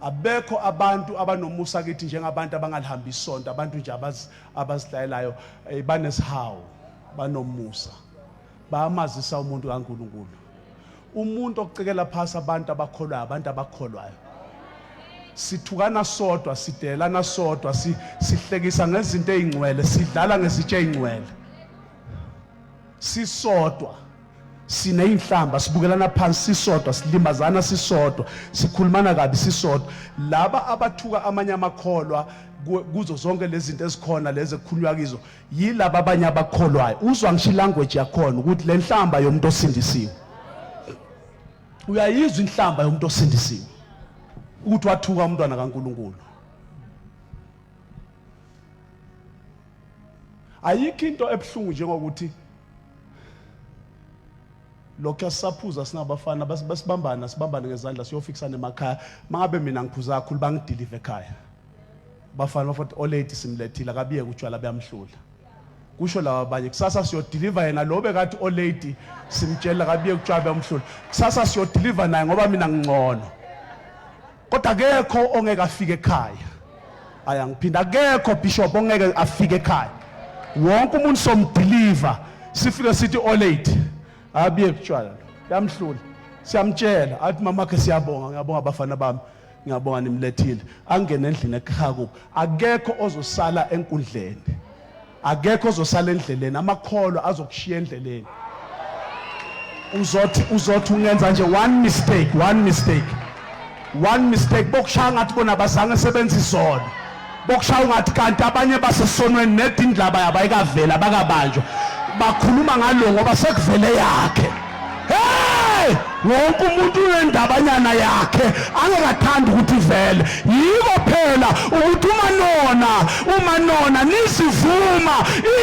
abekho abantu abanomusa kithi njengabantu abangalihambi isonto abantu nje abazihlayelayo eh, banesihawu banomusa bayamazisa umuntu kaNkuluNkulu umuntu ocekela phasi abantu abakholwayo abantu abakholwayo sithukana sodwa sidelana sodwa sihlekisa ngezinto ezingcwele sidlala ngezitshe ezingcwele sisodwa sineyinhlamba sibukelana phansi sisodwa silimazana sisodwa sikhulumana kabi sisodwa laba abathuka amanye amakholwa kuzo zonke lezi zinto ezikhona lezi ekukhulunywa kizo yilaba abanye abakholwayo uzwa ngisho ilanguage yakhona ukuthi le nhlamba yomuntu osindisiwe uyayizwa inhlamba yomuntu osindisiwe ukuthi wathuka umntwana kaNkuluNkulu ayikho into ebuhlungu njengokuthi lokhu asisaphuza singabafana basibambana sibambane ngezandla siyofikisana emakhaya mangabe mina ngiphuza kakhulu bangidilive ekhaya bafana bafuthi olady simlethile akabiyeke utshwala buyamhlula kusho laba abanye kusasa siyodiliva yena lo bekathi olady simtshela akabiye kutshwala buyamhlula kusasa siyodiliva naye ngoba mina ngingcono kodwa akekho ongeke afike ekhaya aya ngiphinda akekho bishop ongeke afike ekhaya wonke umuntu somdeliver sifike sithi olady abiye kutshwala yamhlula siyamtshela athi mamakhe siyabonga ngiyabonga abafana bami ngiyabonga nimlethile angene endlini ekhaya kubo akekho ozosala enkundleni akekho ozosala endleleni amakholwa azokushiya endleleni uzothi uzothi ungenza nje one mistake one mistake one mistake bokushaya ngathi bona bazange sebenza izono bokushaya ungathi kanti abanye basesonweni nedi indlaba yabo ayikavela bakabanjwa bakhuluma ngalo ngoba sekuvele yakhe hey wonke umuntu unendabanyana yakhe angekathandi ukuthi ivele yiko phela ukuthi uma nona uma nona nizivuma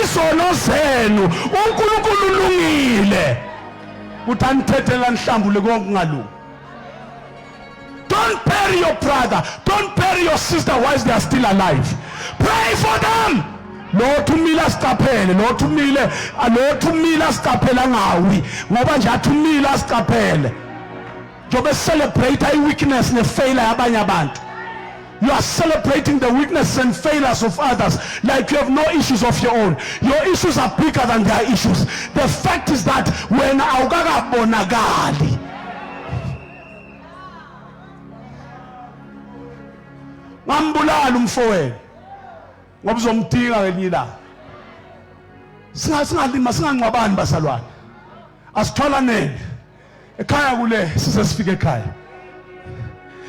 izono zenu uNkulunkulu ulungile ukuthi anithethela nihlambule konke kungalungi Don't bury your brother. Don't bury your sister while they are still alive. Pray for them. Lo thumile asiqaphele, lo thumile, lo thumile asiqaphele angawi ngoba nje athumile asiqaphele. Njengoba celebrate i weakness ne failure yabanye abantu. You are celebrating the weaknesses and failures of others like you have no issues of your own. Your issues are bigger than their issues. The fact is that wena awukakabonakali. Ngambulala umfowenu ngoba uzomdinga ngelinye ilanga. Singalima singangcwabani bazalwane. Asitholaneni. Ekhaya kule size sifike ekhaya.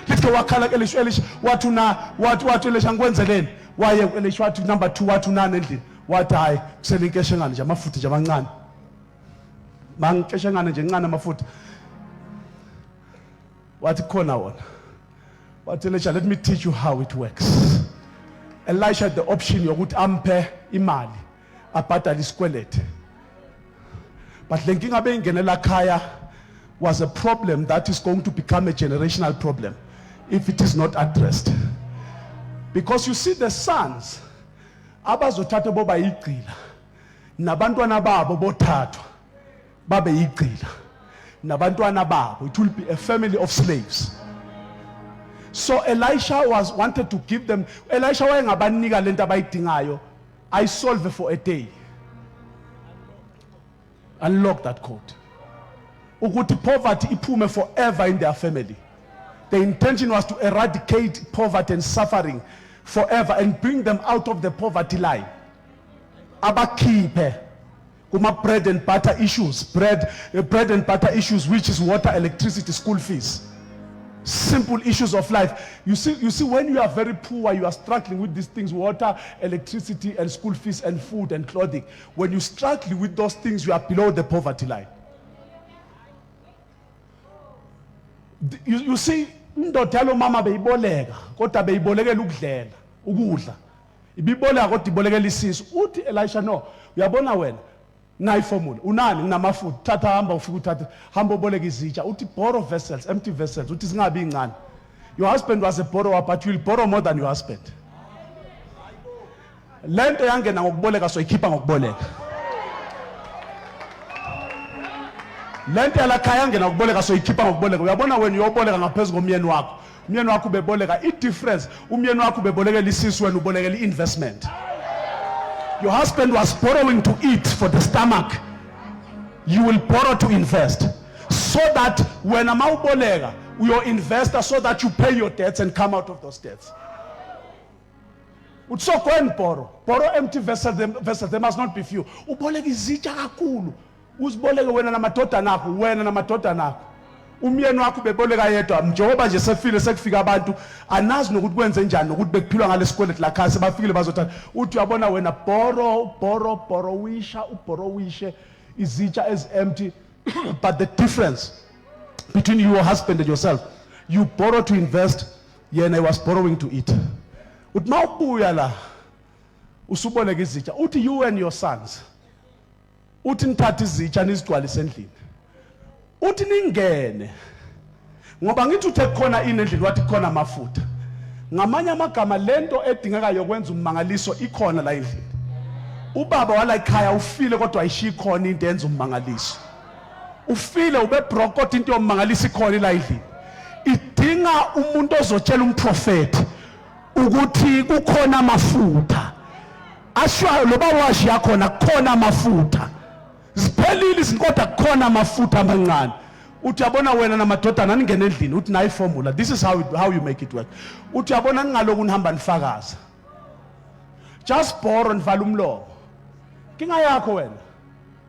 Lithi wakhala Elisha Elisha wathi una wathi wathi Elisha ngikwenzeleni waye Elisha wathi number 2 wathi unani endlini wathi hayi kusele inkeshengane nje amafutha nje amancane mangikeshengane nje encane amafutha wathi khona wona wathi Elisha let me teach you how it works Elisha had the option yokuthi amphe imali abhadale isikwelete but le nkinga beyingenela khaya was a problem that is going to become a generational problem if it is not addressed because you see the sons abazothatha boba yigcila nabantwana babo bothathwa babe yigcila nabantwana babo it will be a family of slaves So Elisha was wanted to give them. Elisha wayengabanika lento abayidingayo, ayisolve for a day. Unlock that code ukuthi poverty iphume forever in their family. The intention was to eradicate poverty and suffering forever and bring them out of the poverty line, abakhiphe kuma bread and butter issues, bread and butter issues, which is water, electricity, school fees, simple issues of life. You see, when you are very poor, you are struggling with these things: water, electricity and school fees and food and clothing. When you struggle with those things, you are below the poverty line. You see, indoda yalo mama beyiboleka, kodwa beyibolekela ukudlela, ukudla. Ibiboleka kodwa ibolekela isisu. Uthi Elisha, "No, uyabona wena, nayi formula. Unani? Nginamafutha. Thatha, hamba, ufike uthathe, hamba uboleka izitsha." Uthi, "Borrow vessels, empty vessels." Uthi zingabi incane. Your husband was a borrower, but you will borrow more than your husband. Lento yangena ngokuboleka, so ikhipha ngokuboleka. Lento yalakhaya yangena ngokuboleka, so ikhipha ngokuboleka. Uyabona wena, uyoboleka ngaphezu komyeni wakho. Umyeni wakho ubeboleka, i-difference, umyeni wakho ubebolekela isisu, wena ubolekela i-investment. Your husband was borrowing to eat for the stomach. You will borrow to invest, so that wena mawuboleka uyo-investa, so that you pay your debts and come out of those debts. Uthi, so go and borrow, borrow empty vessels. Vessels, they must not be few. Uboleka izitsha kakhulu, uziboleke wena namadodana akho, wena namadodana akho. Umyeni wakho ubeboleka yedwa. Njengoba nje sefile, sekufika abantu, anazi nokuthi kwenze njani, nokuthi bekuphilwa ngalesikweletu lakhaya. Sebafikile, bazothatha. Uthi, uyabona wena, borrow, borrow, borrowisha, uborrowishe izitsha ezi-empty. But the difference between your husband and yourself, you borrow to invest, yena he was borrowing to eat. Uthi mawubuya la usuboleka izitsha, uthi you and your sons, uthi nithathe izitsha nizigcwalise endlini. Uthi ningene, ngoba ngithi uthe kukhona ini endlini? Wathi kukhona amafutha. Ngamanye amagama, lento edingekayo yokwenza ummangaliso ikhona la endlini. Ubaba wala ekhaya ufile, kodwa ayishiyi khona into enza ummangaliso. Ufile, ube broke, kodwa into yommangaliso ikhona la endlini. Idinga umuntu ozotshela umprofeti ukuthi kukhona amafutha ashwayo. Loba washiya khona, kukhona amafutha. Ziphelile izinto, kodwa kukhona amafutha amancane. Uthi, uyabona wena namadodana, ningene endlini. Uthi nayi formula, this is how you make it work. Uthi, uyabona, ningaloku nihamba nifakaza. Just borrow, nivala umlomo. Inkinga yakho wena,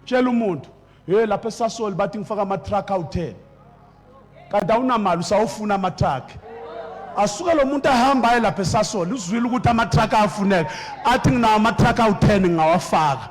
tshela umuntu, "Hey, lapha eSasol bathi ngifaka ama-truck awu-10," kanti awunamali, usawufuna ama-truck. Asuke lo muntu ahamba aye lapha eSasol, uzwile ukuthi ama-truck ayafuneka, athi, "Nginawo ama-truck awu-10, ngingawafaka."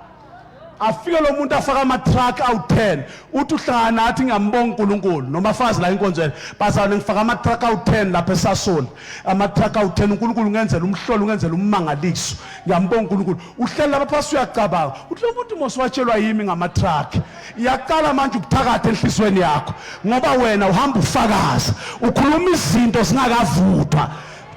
Afike lo muntu afaka ama-truck awu-10. Uthi uhlangana, athi, "Ngiyambonga uNkulunkulu," noma afazi la enkonzweni, "Bazalwane, ngifaka ama-truck awu-10 lapha eSasol, ama-truck awu-10. UNkulunkulu ungenzela umhlolo, ungenzela ummangaliso. Ngiyambonga uNkulunkulu." Uhleli lapha phasi, uyacabanga, uthi lo muntu mos watshelwa yimi ngama-truck. Iyaqala manje ubuthakathi enhliziyweni yakho, ngoba wena uhamba ufakaza, ukhuluma izinto zingakavuthwa.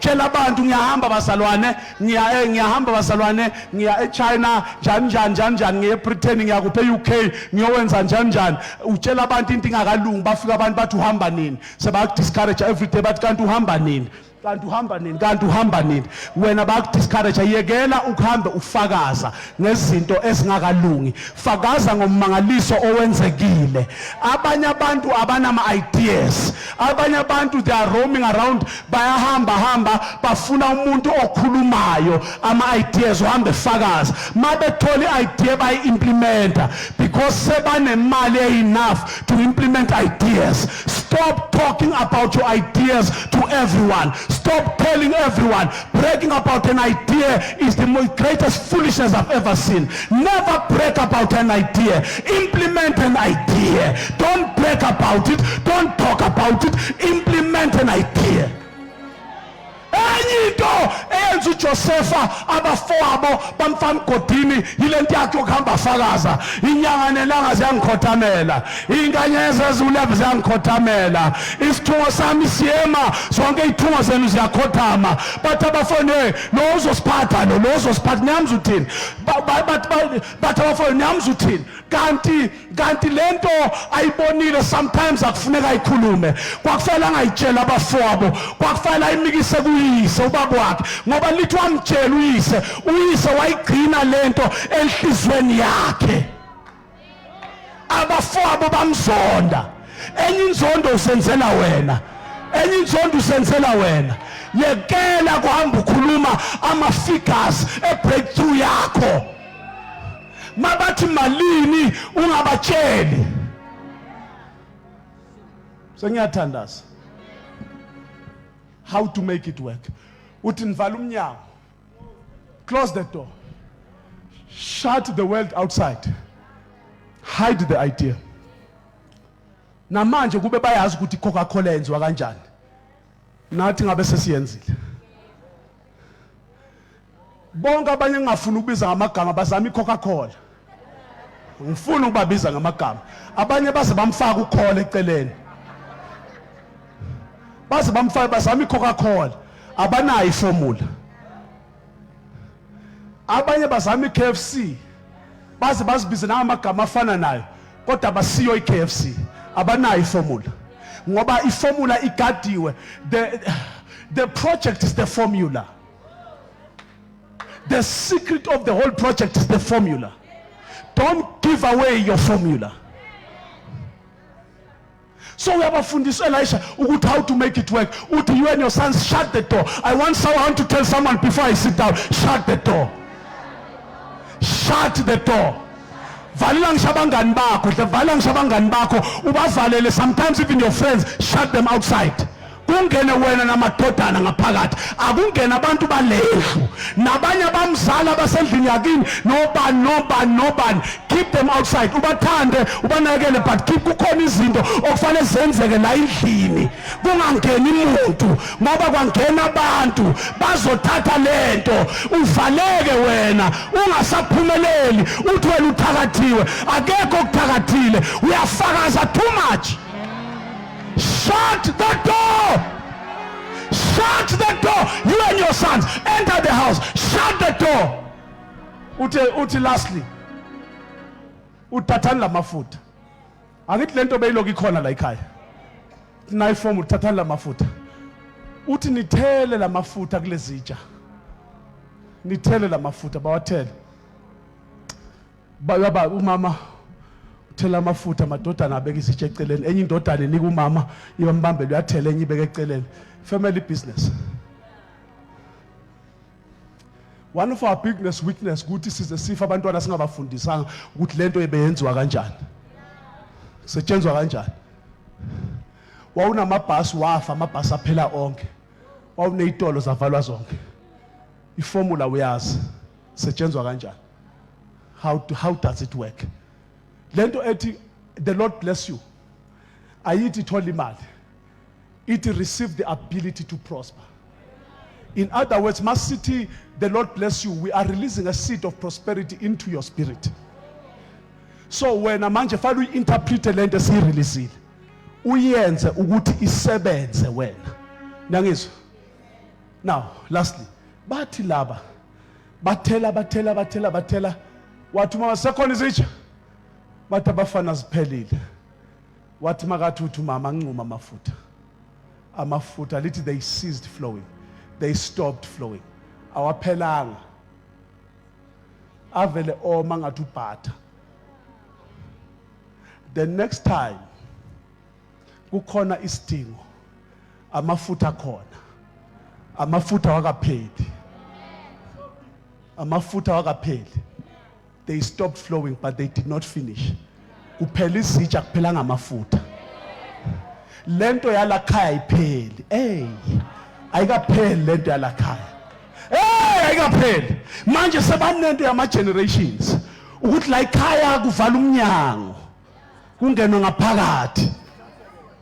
Tshela abantu, "Ngiyahamba bazalwane, ngiya ngiyahamba bazalwane, ngiya eChina, njani njani njani njani, ngiye eBritain, ngiya kuphi, eUK, ngiyowenza njani njani." Utshela abantu into ingakalungi. Bafika abantu bathi, "Uhamba nini?" Sebayakudiscourage every day, bathi, "Kanti uhamba nini? Kanti uhamba nini? Kanti uhamba nini?" Wena bayakudiscourage. Yekela ukuhambe ufakaza ngezinto ezingakalungi. Fakaza ngommangaliso owenzekile. Abanye abantu abanama ideas. Abanye abantu, they are roaming around, bayahamba hamba, bafuna umuntu okhulumayo ama ideas, uhambe fakaza. Mabethola i-idea, bayi-implementa, because sebanemali enough to implement ideas. Stop talking about your ideas to everyone. Stop telling everyone. Bragging about an idea is the most greatest foolishness I've ever seen. Never brag about an idea. Implement an idea. Don't brag about it. Don't talk about it. Implement an idea. Enye into eyenza Into yenza uJosefa abafowabo bamfaka emgodini yilento yakhe yokuhamba afakaza. Inyanga nelanga ziyangikhothamela, izinkanyezi eziwuleve ziyangikhothamela, isithungo sami siyema, zonke izithungo zenu ziyakhothama. Bathi abafowenu, hey, lo uzosiphatha, lo uzosiphatha, niyamza uthini? Bathi abafowenu, niyamza uthini? Kanti lento ayibonile sometimes akufuneka ayikhulume. Kwakufanele angayitshela abafowabo, kwakufanele ayimikise kuyise, ubaba wakhe, ngoba lithi wamtshela uyise, uyise wayigcina lento enhlizweni yakhe. Abafowabo bamzonda. Enye inzondo usenzela wena, enye inzondo usenzela wena. Yekela kuhamba ukhuluma ama figures e breakthrough yakho. Mabathi malini ungabatsheli. Sengiyathandaza. How to make it work. Uthi nivala umnyango. Close the door. Shut the world outside. Hide the idea. Namanje kube bayazi ukuthi Coca-Cola yenziwa kanjani, nathi ngabe sesiyenzile. Bonke abanye engingafuni ukubiza ngamagama bazama i-Coca-Cola. Ngifuna ukubabiza ngamagama. Abanye baze bamfaka ukhola eceleni. Baze bamfaka, bazama i-Coca-Cola. Abanayo iformula. Abanye bazama i-KFC. Baze bazibize nangamagama afana nayo, kodwa basiyo i-KFC. Abanayo iformula. Ngoba iformula igadiwe. The project is the formula. The secret of the whole project is the formula. Don't give away your formula. So uyabafundisa Elisha ukuthi how to make it work. Uthi you and your sons shut the door. I want someone to tell someone before I sit down, shut the door. Shut the door. Valela ngisho abangani bakho, hle vala ngisho abangani bakho, ubavalele. Sometimes even your friends, shut them outside. Kungene wena namadodana ngaphakathi, akungene abantu balendlu nabanye abamzala abasendlini yakini, nobani nobani nobani, keep them outside. Ubathande, ubanakele, but keep, kukhona izinto okufanele zenzeke la endlini, kungangeni umuntu, ngoba kwangena abantu bazothatha lento, uvaleke wena ungasaphumeleli, uthi wena uthakathiwe. Akekho okuthakathile, uyafakaza too much. Shut the door. Shut the door. You and your sons enter the house. Shut the door. Uthi lastly, uthathani lamafutha. Akithi lento beyilokhu ikhona la ekhaya. Nayi form, uthathani lamafutha. Uthi nithele lamafutha kulezitsha. Nithele lamafutha, bawathele. Baba umama uthela amafutha, amadodana abeka isitsha eceleni, enye indodana inika umama, iyambambela, uyathela enye ibeke eceleni. Family business. One of our biggest weakness ukuthi size sife abantwana singabafundisanga ukuthi lento ebeyenziwa kanjani, setshenzwa kanjani. Wawunamabhasi wafa, amabhasi aphela onke. Wawuneyitolo zavalwa zonke. Iformula uyazi setshenzwa kanjani. How does it work? Lento ethi the Lord bless you ayithi thola imali, ithi receive the ability to prosper. In other words, masithi the Lord bless you, we are releasing a seed of prosperity into your spirit. So wena manje fanele uyi-interprete lento esiyireleasile, uyenze ukuthi isebenze wena. Niyangizwa? Now lastly, bathi laba bathela, bathela, bathela, bathela. Wathi mama, sekhona izitsha? Bathi abafana, ziphelile. Wathi makathi uthi umama ancuma amafutha, amafutha lithi they ceased flowing, they stopped flowing. Awaphelanga, avele oma ngathi ubhatha. The next time kukhona isidingo, amafutha khona, amafutha wakapheli, amafutha wakapheli. They stopped flowing, but they did not finish. Kuphela izitsha, kuphela ngamafutha. Lento yalakhaya ipheli. Hey, ayikapheli lento yalakhaya. Hey, ayikapheli. Manje sebanento yama generations ukuthi la ekhaya kuvala umnyango, kungenwe ngaphakathi,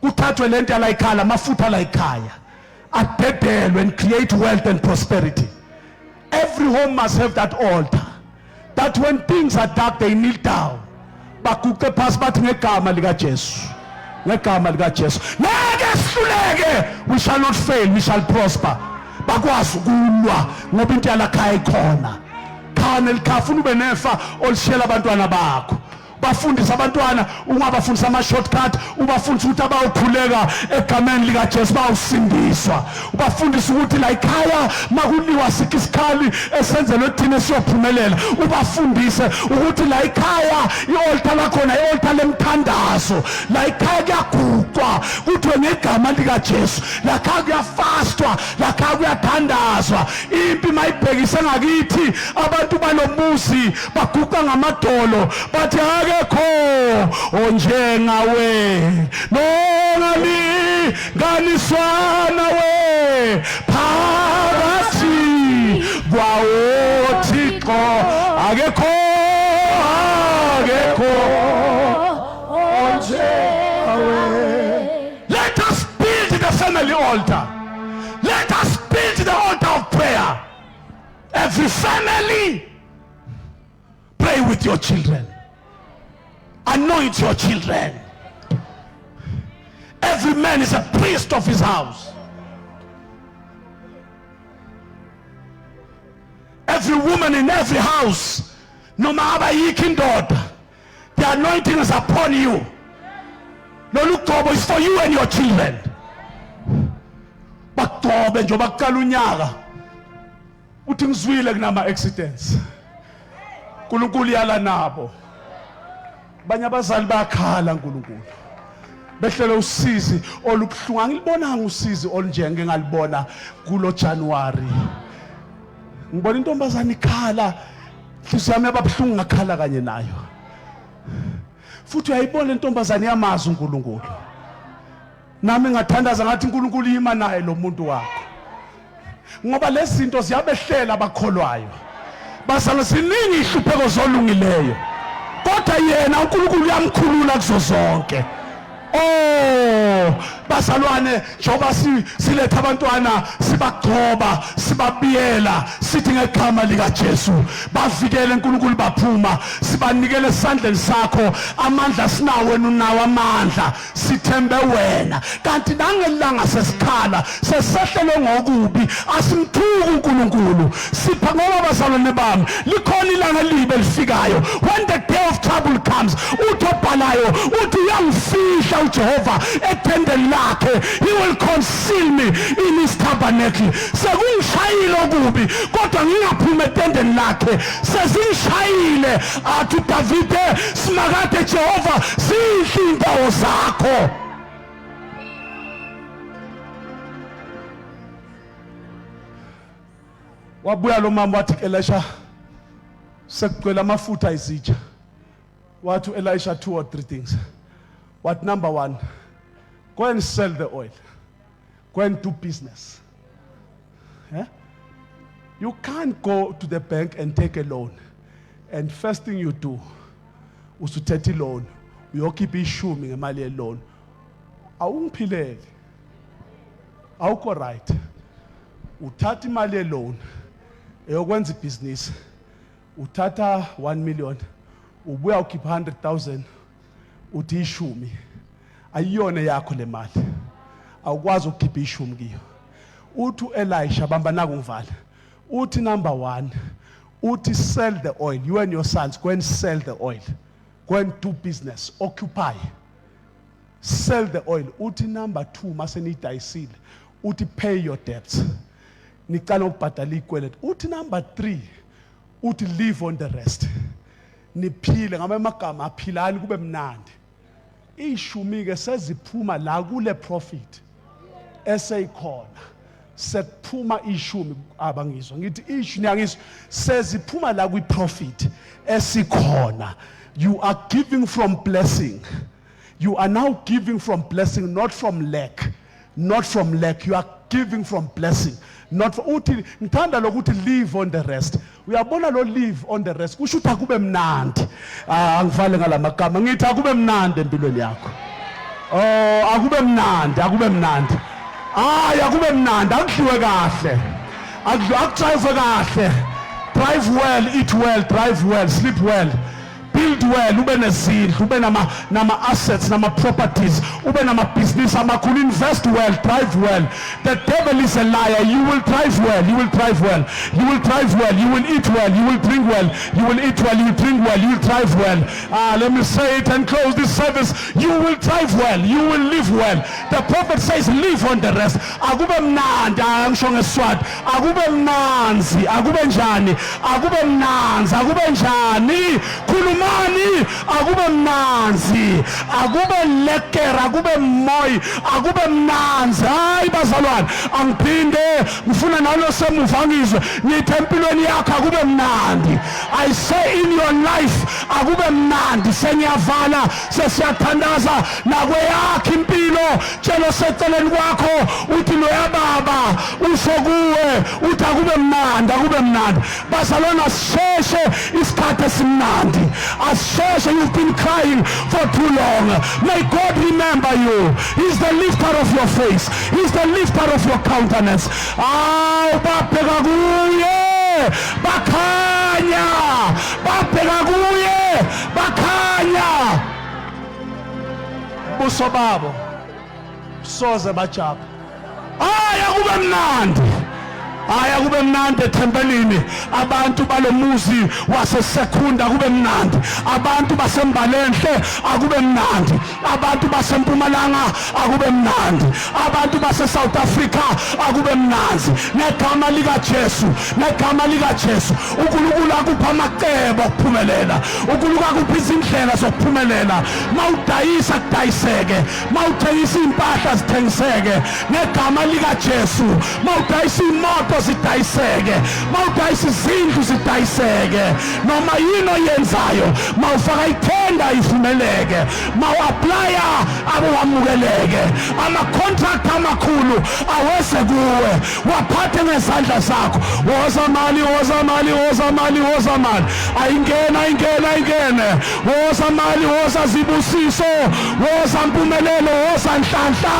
kuthathwe lento yala ekhaya, amafutha la ekhaya adedelwe and create wealth and prosperity. Every home must have that altar. That when things are dark, they kneel down. Baguqe phasi bathi ngegama likaJesu. Ngegama likaJesu. Ngeke sihluleke. We shall not fail, we shall prosper. Bakwazi ukulwa ngoba into yalakhaya ikhona. Khane likhafuna ube nefa olishiyela abantwana bakho. Bafundise abantwana ungabafundisa ama-shortcut, ubafundise ukuthi abawukhuleka egameni likaJesu bawusindiswa. Ubafundise ukuthi la ekhaya makuliwa sikho isikhali esenzelwe thina esiyophumelela. Ubafundise ukuthi la ekhaya i-altar lakhona i-altar lemthandazo, la ekhaya kuyaguqwa kuthiwe ngegama likaJesu, la khaya kuyafastwa, la khaya kuyathandazwa. Impi mayibhekise ngakithi abantu balomuzi baguqa ngamadolo bathi akekho onjengawe nongalinganiswa nawe phakathi kwawothixo akekho akekho onjengawe. Let us build the family altar. Let us build the altar of prayer. Every family, pray with your children. Anoint your children. Every man is a priest of his house. Every woman in every house, noma abayikho indoda, the anointing is upon you. Lolu gcobo is for you and your children. Bakugcobe njengoba kuqala unyaka. Uthi ngizwile kunama accidents. uNkulunkulu yala nabo. Abanye abazali bayakhala uNkulunkulu. Behlele usizi olubuhlungu. Angilibonanga usizi olunjenge ngalibona kulo January. Ngibona intombazane ikhala, inhliziyo yami yababuhlungu ngakhala kanye nayo. Futhi uyayibona intombazane yamazi uNkulunkulu. Nami ngathandaza ngathi uNkulunkulu yima naye lo muntu wakho. Ngoba lezi zinto ziyabehlela abakholwayo. Bazalwa ziningi ihlupheko zolungileyo. Kodwa yena uNkulunkulu uyamkhulula kuzo zonke. Oh bazalwane, njengoba siletha abantwana sibagcoba sibabiyela sithi ngegama likaJesu bavikele uNkulunkulu, baphuma sibanikele esandleni sakho. Amandla sinawo, wena unawo amandla, sithembe wena. Kanti nangelanga sesikhala sesehlelwe ngokubi asimthuki uNkulunkulu, sipha ngoba bazalwane bami likhona ilanga elibi elifikayo. When the day of trouble comes, uthi obhalayo uthi uyangifihla uJehova ethendeni lakhe, he will conceal me in his tabernacle. Sekungishayile okubi kodwa ngingaphuma etendeni lakhe, sezingishayile. Athi uDavide, simakade Jehova, zinhle indawo zakho. Wabuya lo mama wathi, Elisha, sekugcwele amafutha izitsha. Wathi Elisha two or three things. What number one, go and sell the oil, go and do business. Yeah? You can't go to the bank and take a loan, and first thing you do usuthetha iloan uyokhipha ishumi ngemali yeloan. Awungiphileli, awukho right. Uthatha imali yeloan eyokwenza ibhizinisi, uthatha 1 million, ubuya ukhipha 100,000, uthi ishumi ayiyona yakho le mali, awukwazi ukukhipha ishumi kiyo. Uthi uElisha, bamba naku ngivala, uthi number 1, uthi sell the oil. You and your sons, go and sell the oil, go and do business, occupy, sell the oil. Uthi number 2, mase niyidayisile, uthi pay your debts, nicala ukubhadala izikweletu. Uthi number 3, uthi live on the rest, niphile ngama amagama, aphilani kube mnandi. Ishumi ke seziphuma la kule profit eseyikhona, sekuphuma ishumi. Abangizwa ngithi ishumi, niyangizwa? Seziphuma la kwi profit esikhona. You are giving from blessing. You are now giving from blessing, not from lack, not from lack. You are giving from blessing, not for, uthi ngithanda lokuthi live on the rest. Uyabona lo live on the rest kusho ukuthi akube mnandi. Ah, angivale ngalamagama, ngithi akube mnandi empilweni yakho. Oh, akube mnandi, akube mnandi. Hayi, akube mnandi, akudliwe kahle. Akudrive kahle. Drive well, eat well, drive well, sleep well. Build well, ube nezindlu, ube nama nama assets, nama properties, ube nama business amakhulu, invest well, drive well. The devil is a liar. You will drive well, you will drive well. You will drive well, you will eat well, you will drink well, you will eat well, you will drink well, you will drive well. Ah, let me say it and close this service. You will drive well, you will live well. The prophet says live on the rest. Akube mnandi, angisho ngesiswati. Akube mnanzi, akube njani? Akube mnanzi, akube njani? Khulumani, akube mnanzi. Akube lekker, akube mooi, akube mnanzi. Hayi bazalwane, angiphinde ngifuna nalo semuva ngizwe. Ngithi empilweni yakho akube mnandi. I say in your life akube mnandi. Sengiyavala, sesiyathandaza nakweyakho impilo. Tshela oseceleni kwakho uthi loya baba usho kuwe uthi akube mnandi, akube mnandi. Bazalwane, asisheshe isikhathi esimnandi. Asisheshe. You've been crying for too long. May God remember you. He's the lifter of your face. He's the lifter of your countenance. Awu babheka kuye bakhanya, babheka kuye bakhanya. Buso babo soze bajabha. Hayi akube mnandi. Hayi akube mnandi ethempelini. Abantu balomuzi waseSekunda akube mnandi. Abantu baseMbalenhle akube mnandi. Abantu baseMpumalanga akube mnandi. Abantu base South Africa akube mnandi. Ngegama lika Jesu, ngegama lika Jesu. uNkulunkulu akupha amacebo okuphumelela. uNkulunkulu akupha izindlela zokuphumelela. Mawudayisa kudayiseke. Mawuthengisa impahla zithengiseke. Ngegama lika Jesu. Mawudayisa imoto zidayiseke. Mawudayisa izindlu zidayiseke. Noma yini oyenzayo, mawufaka ithenda ivumeleke. Mawu-applya abuwamukeleke. Ama-contract amakhulu aweze kuwe, waphathe ngezandla zakho. Woza mali, woza mali, woza mali, woza mali. Ayingene, ayingene, ayingene. Woza mali, woza zibusiso, woza mpumelelo, woza nhlanhla,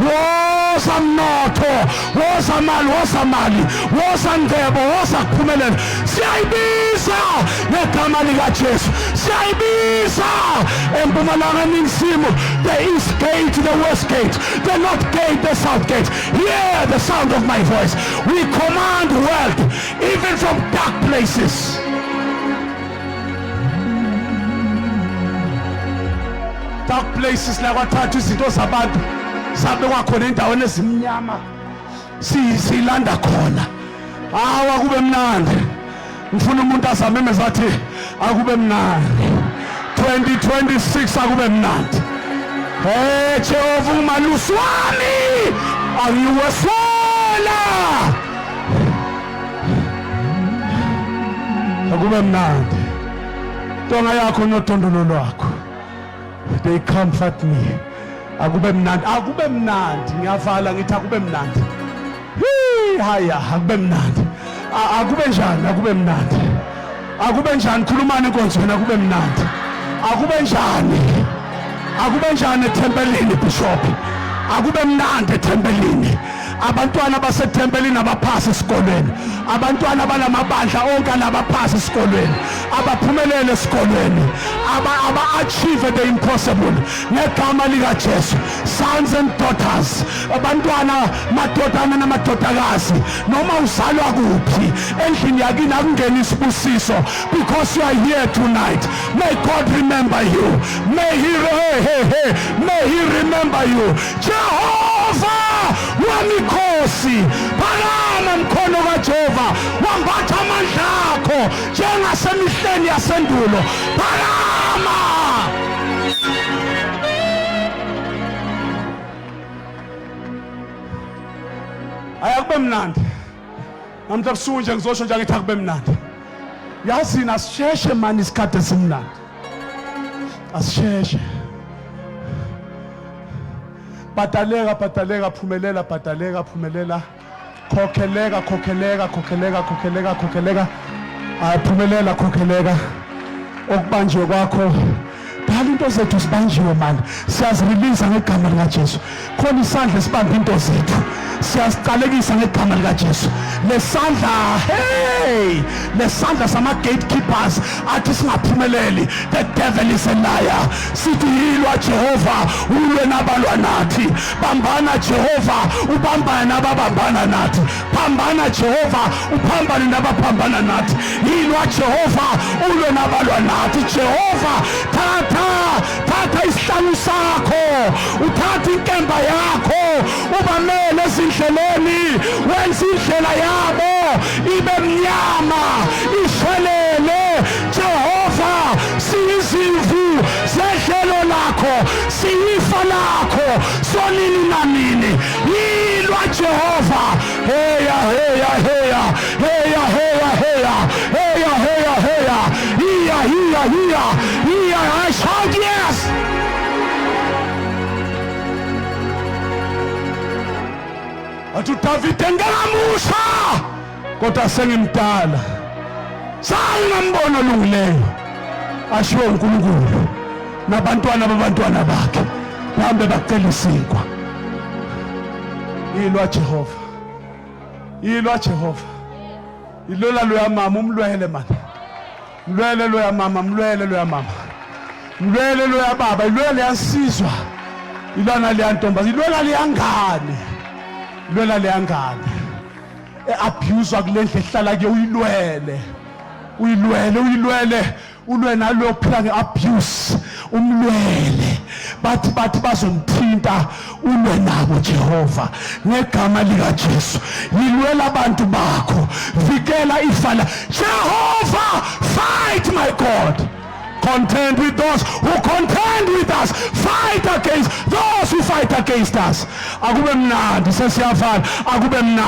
woza mnotho, woza mali, woza mali, woza ngcebo, woza kuphumelela. Siyayibiza ngegama likaJesu. Siyayibiza empumalanga, eningizimu, the east gate, the west gate, the north gate, the south gate. Hear the sound of my voice. We command wealth even from dark places. Dark places la kwathathwa izinto zabantu zabekwa khona endaweni ezimnyama, silanda khona. Hawa kube mnandi. Ngifuna umuntu azamemeza athi akube mnandi. 2026 akube mnandi. Hey Jehova umalusi wami, angiweswela. Akube mnandi. Tonga yakho nodondolo lwakho, they comfort me. Akube mnandi, akube mnandi. Ngiyavala ngithi akube mnandi. Hii, haya akube mnandi. Akube njani? Akube mnandi. Akube njani? Khulumani enkonzweni. Akube mnandi. Akube njani? Akube njani ethempelini, bishop? Akube mnandi ethempelini. Abantwana basethempelini abaphasi esikolweni. Abantwana balamabandla onke alabaphasi esikolweni, abaphumelele esikolweni, aba achieve the impossible ngegama likaJesu. Sons and daughters, abantwana, madodana namadodakazi, noma uzalwa kuphi endlini yakini, akungena isibusiso because you are here tonight. May God remember you. May he, hey, hey, hey, may he remember you. Jehova wemikhosi, phakama mkhono kaJehova, wambatha amandla akho njengasemihleni yasendulo. Phakama. Ayakube mnandi namhla busuku nje. Ngizosho nje ngithi akube mnandi. Yazini, asisheshe mani isikhathi esimnandi, asisheshe. Bhadaleka, bhadaleka, phumelela, bhadaleka, phumelela, khokheleka, khokheleka, khokheleka, khokheleka, khokheleka. Ayiphumelela, khokheleka okubanjiwe kwakho. Kudala into zethu sibanjiwe manje, siyazirelease ngegama likaJesu. Khona isandla esibamba into zethu, siyasiqalekisa ngegama likaJesu. Lesandla, hey, lesandla sama gatekeepers athi singaphumeleli. The devil is a liar. Sithi yilwa Jehova, ulwe nabalwa nathi. Bambana Jehova, ubambane nababambana nathi. Phambana Jehova, uphambane nabaphambana nathi. Yilwa Jehova, ulwe nabalwa nathi. Jehova, thatha, thatha isihlangu sakho, uthathe inkemba yakho, ubamele ezindleleni, wenze indlela yabo ibe mnyama, ishelele. Jehova, siyizimvu zedlelo lakho, siyifa lakho sonini nanini. Yilwa Jehova. Heya, heya, heya, heya, heya, heya, heya, heya, heya, hiya, hiya, hiya, hiya. I shout yes. Athi uDavide, ngingamusha kodwa sengimdala, sangingambona olungileyo ashiwo uNkulunkulu nabantwana babantwana bakhe bahambe bacela isinkwa. Yilwa Jehova, yilwa Jehova, ilola loya mama, umlwele man, mlwele loya mama, mlwele loya mama, mlwele loya baba, ilwele yansizwa, ilwana leyantombaza, ilwela leyangane, ilwela leyangane e-abuse kule ndlu ehlala kuyo. Uyilwele, uyilwele, uyilwele, ulwe nalo ophila nge-abuse, umlwele. Bathi bazomthinta, ulwe nabo Jehova ngegama likaJesu. Yilwela abantu bakho, vikela ifa la Jehova. Fight, my God. Contend with those who contend with us, fight against those who fight against us. Akube mnandi, sesiyafana, akube mnandi.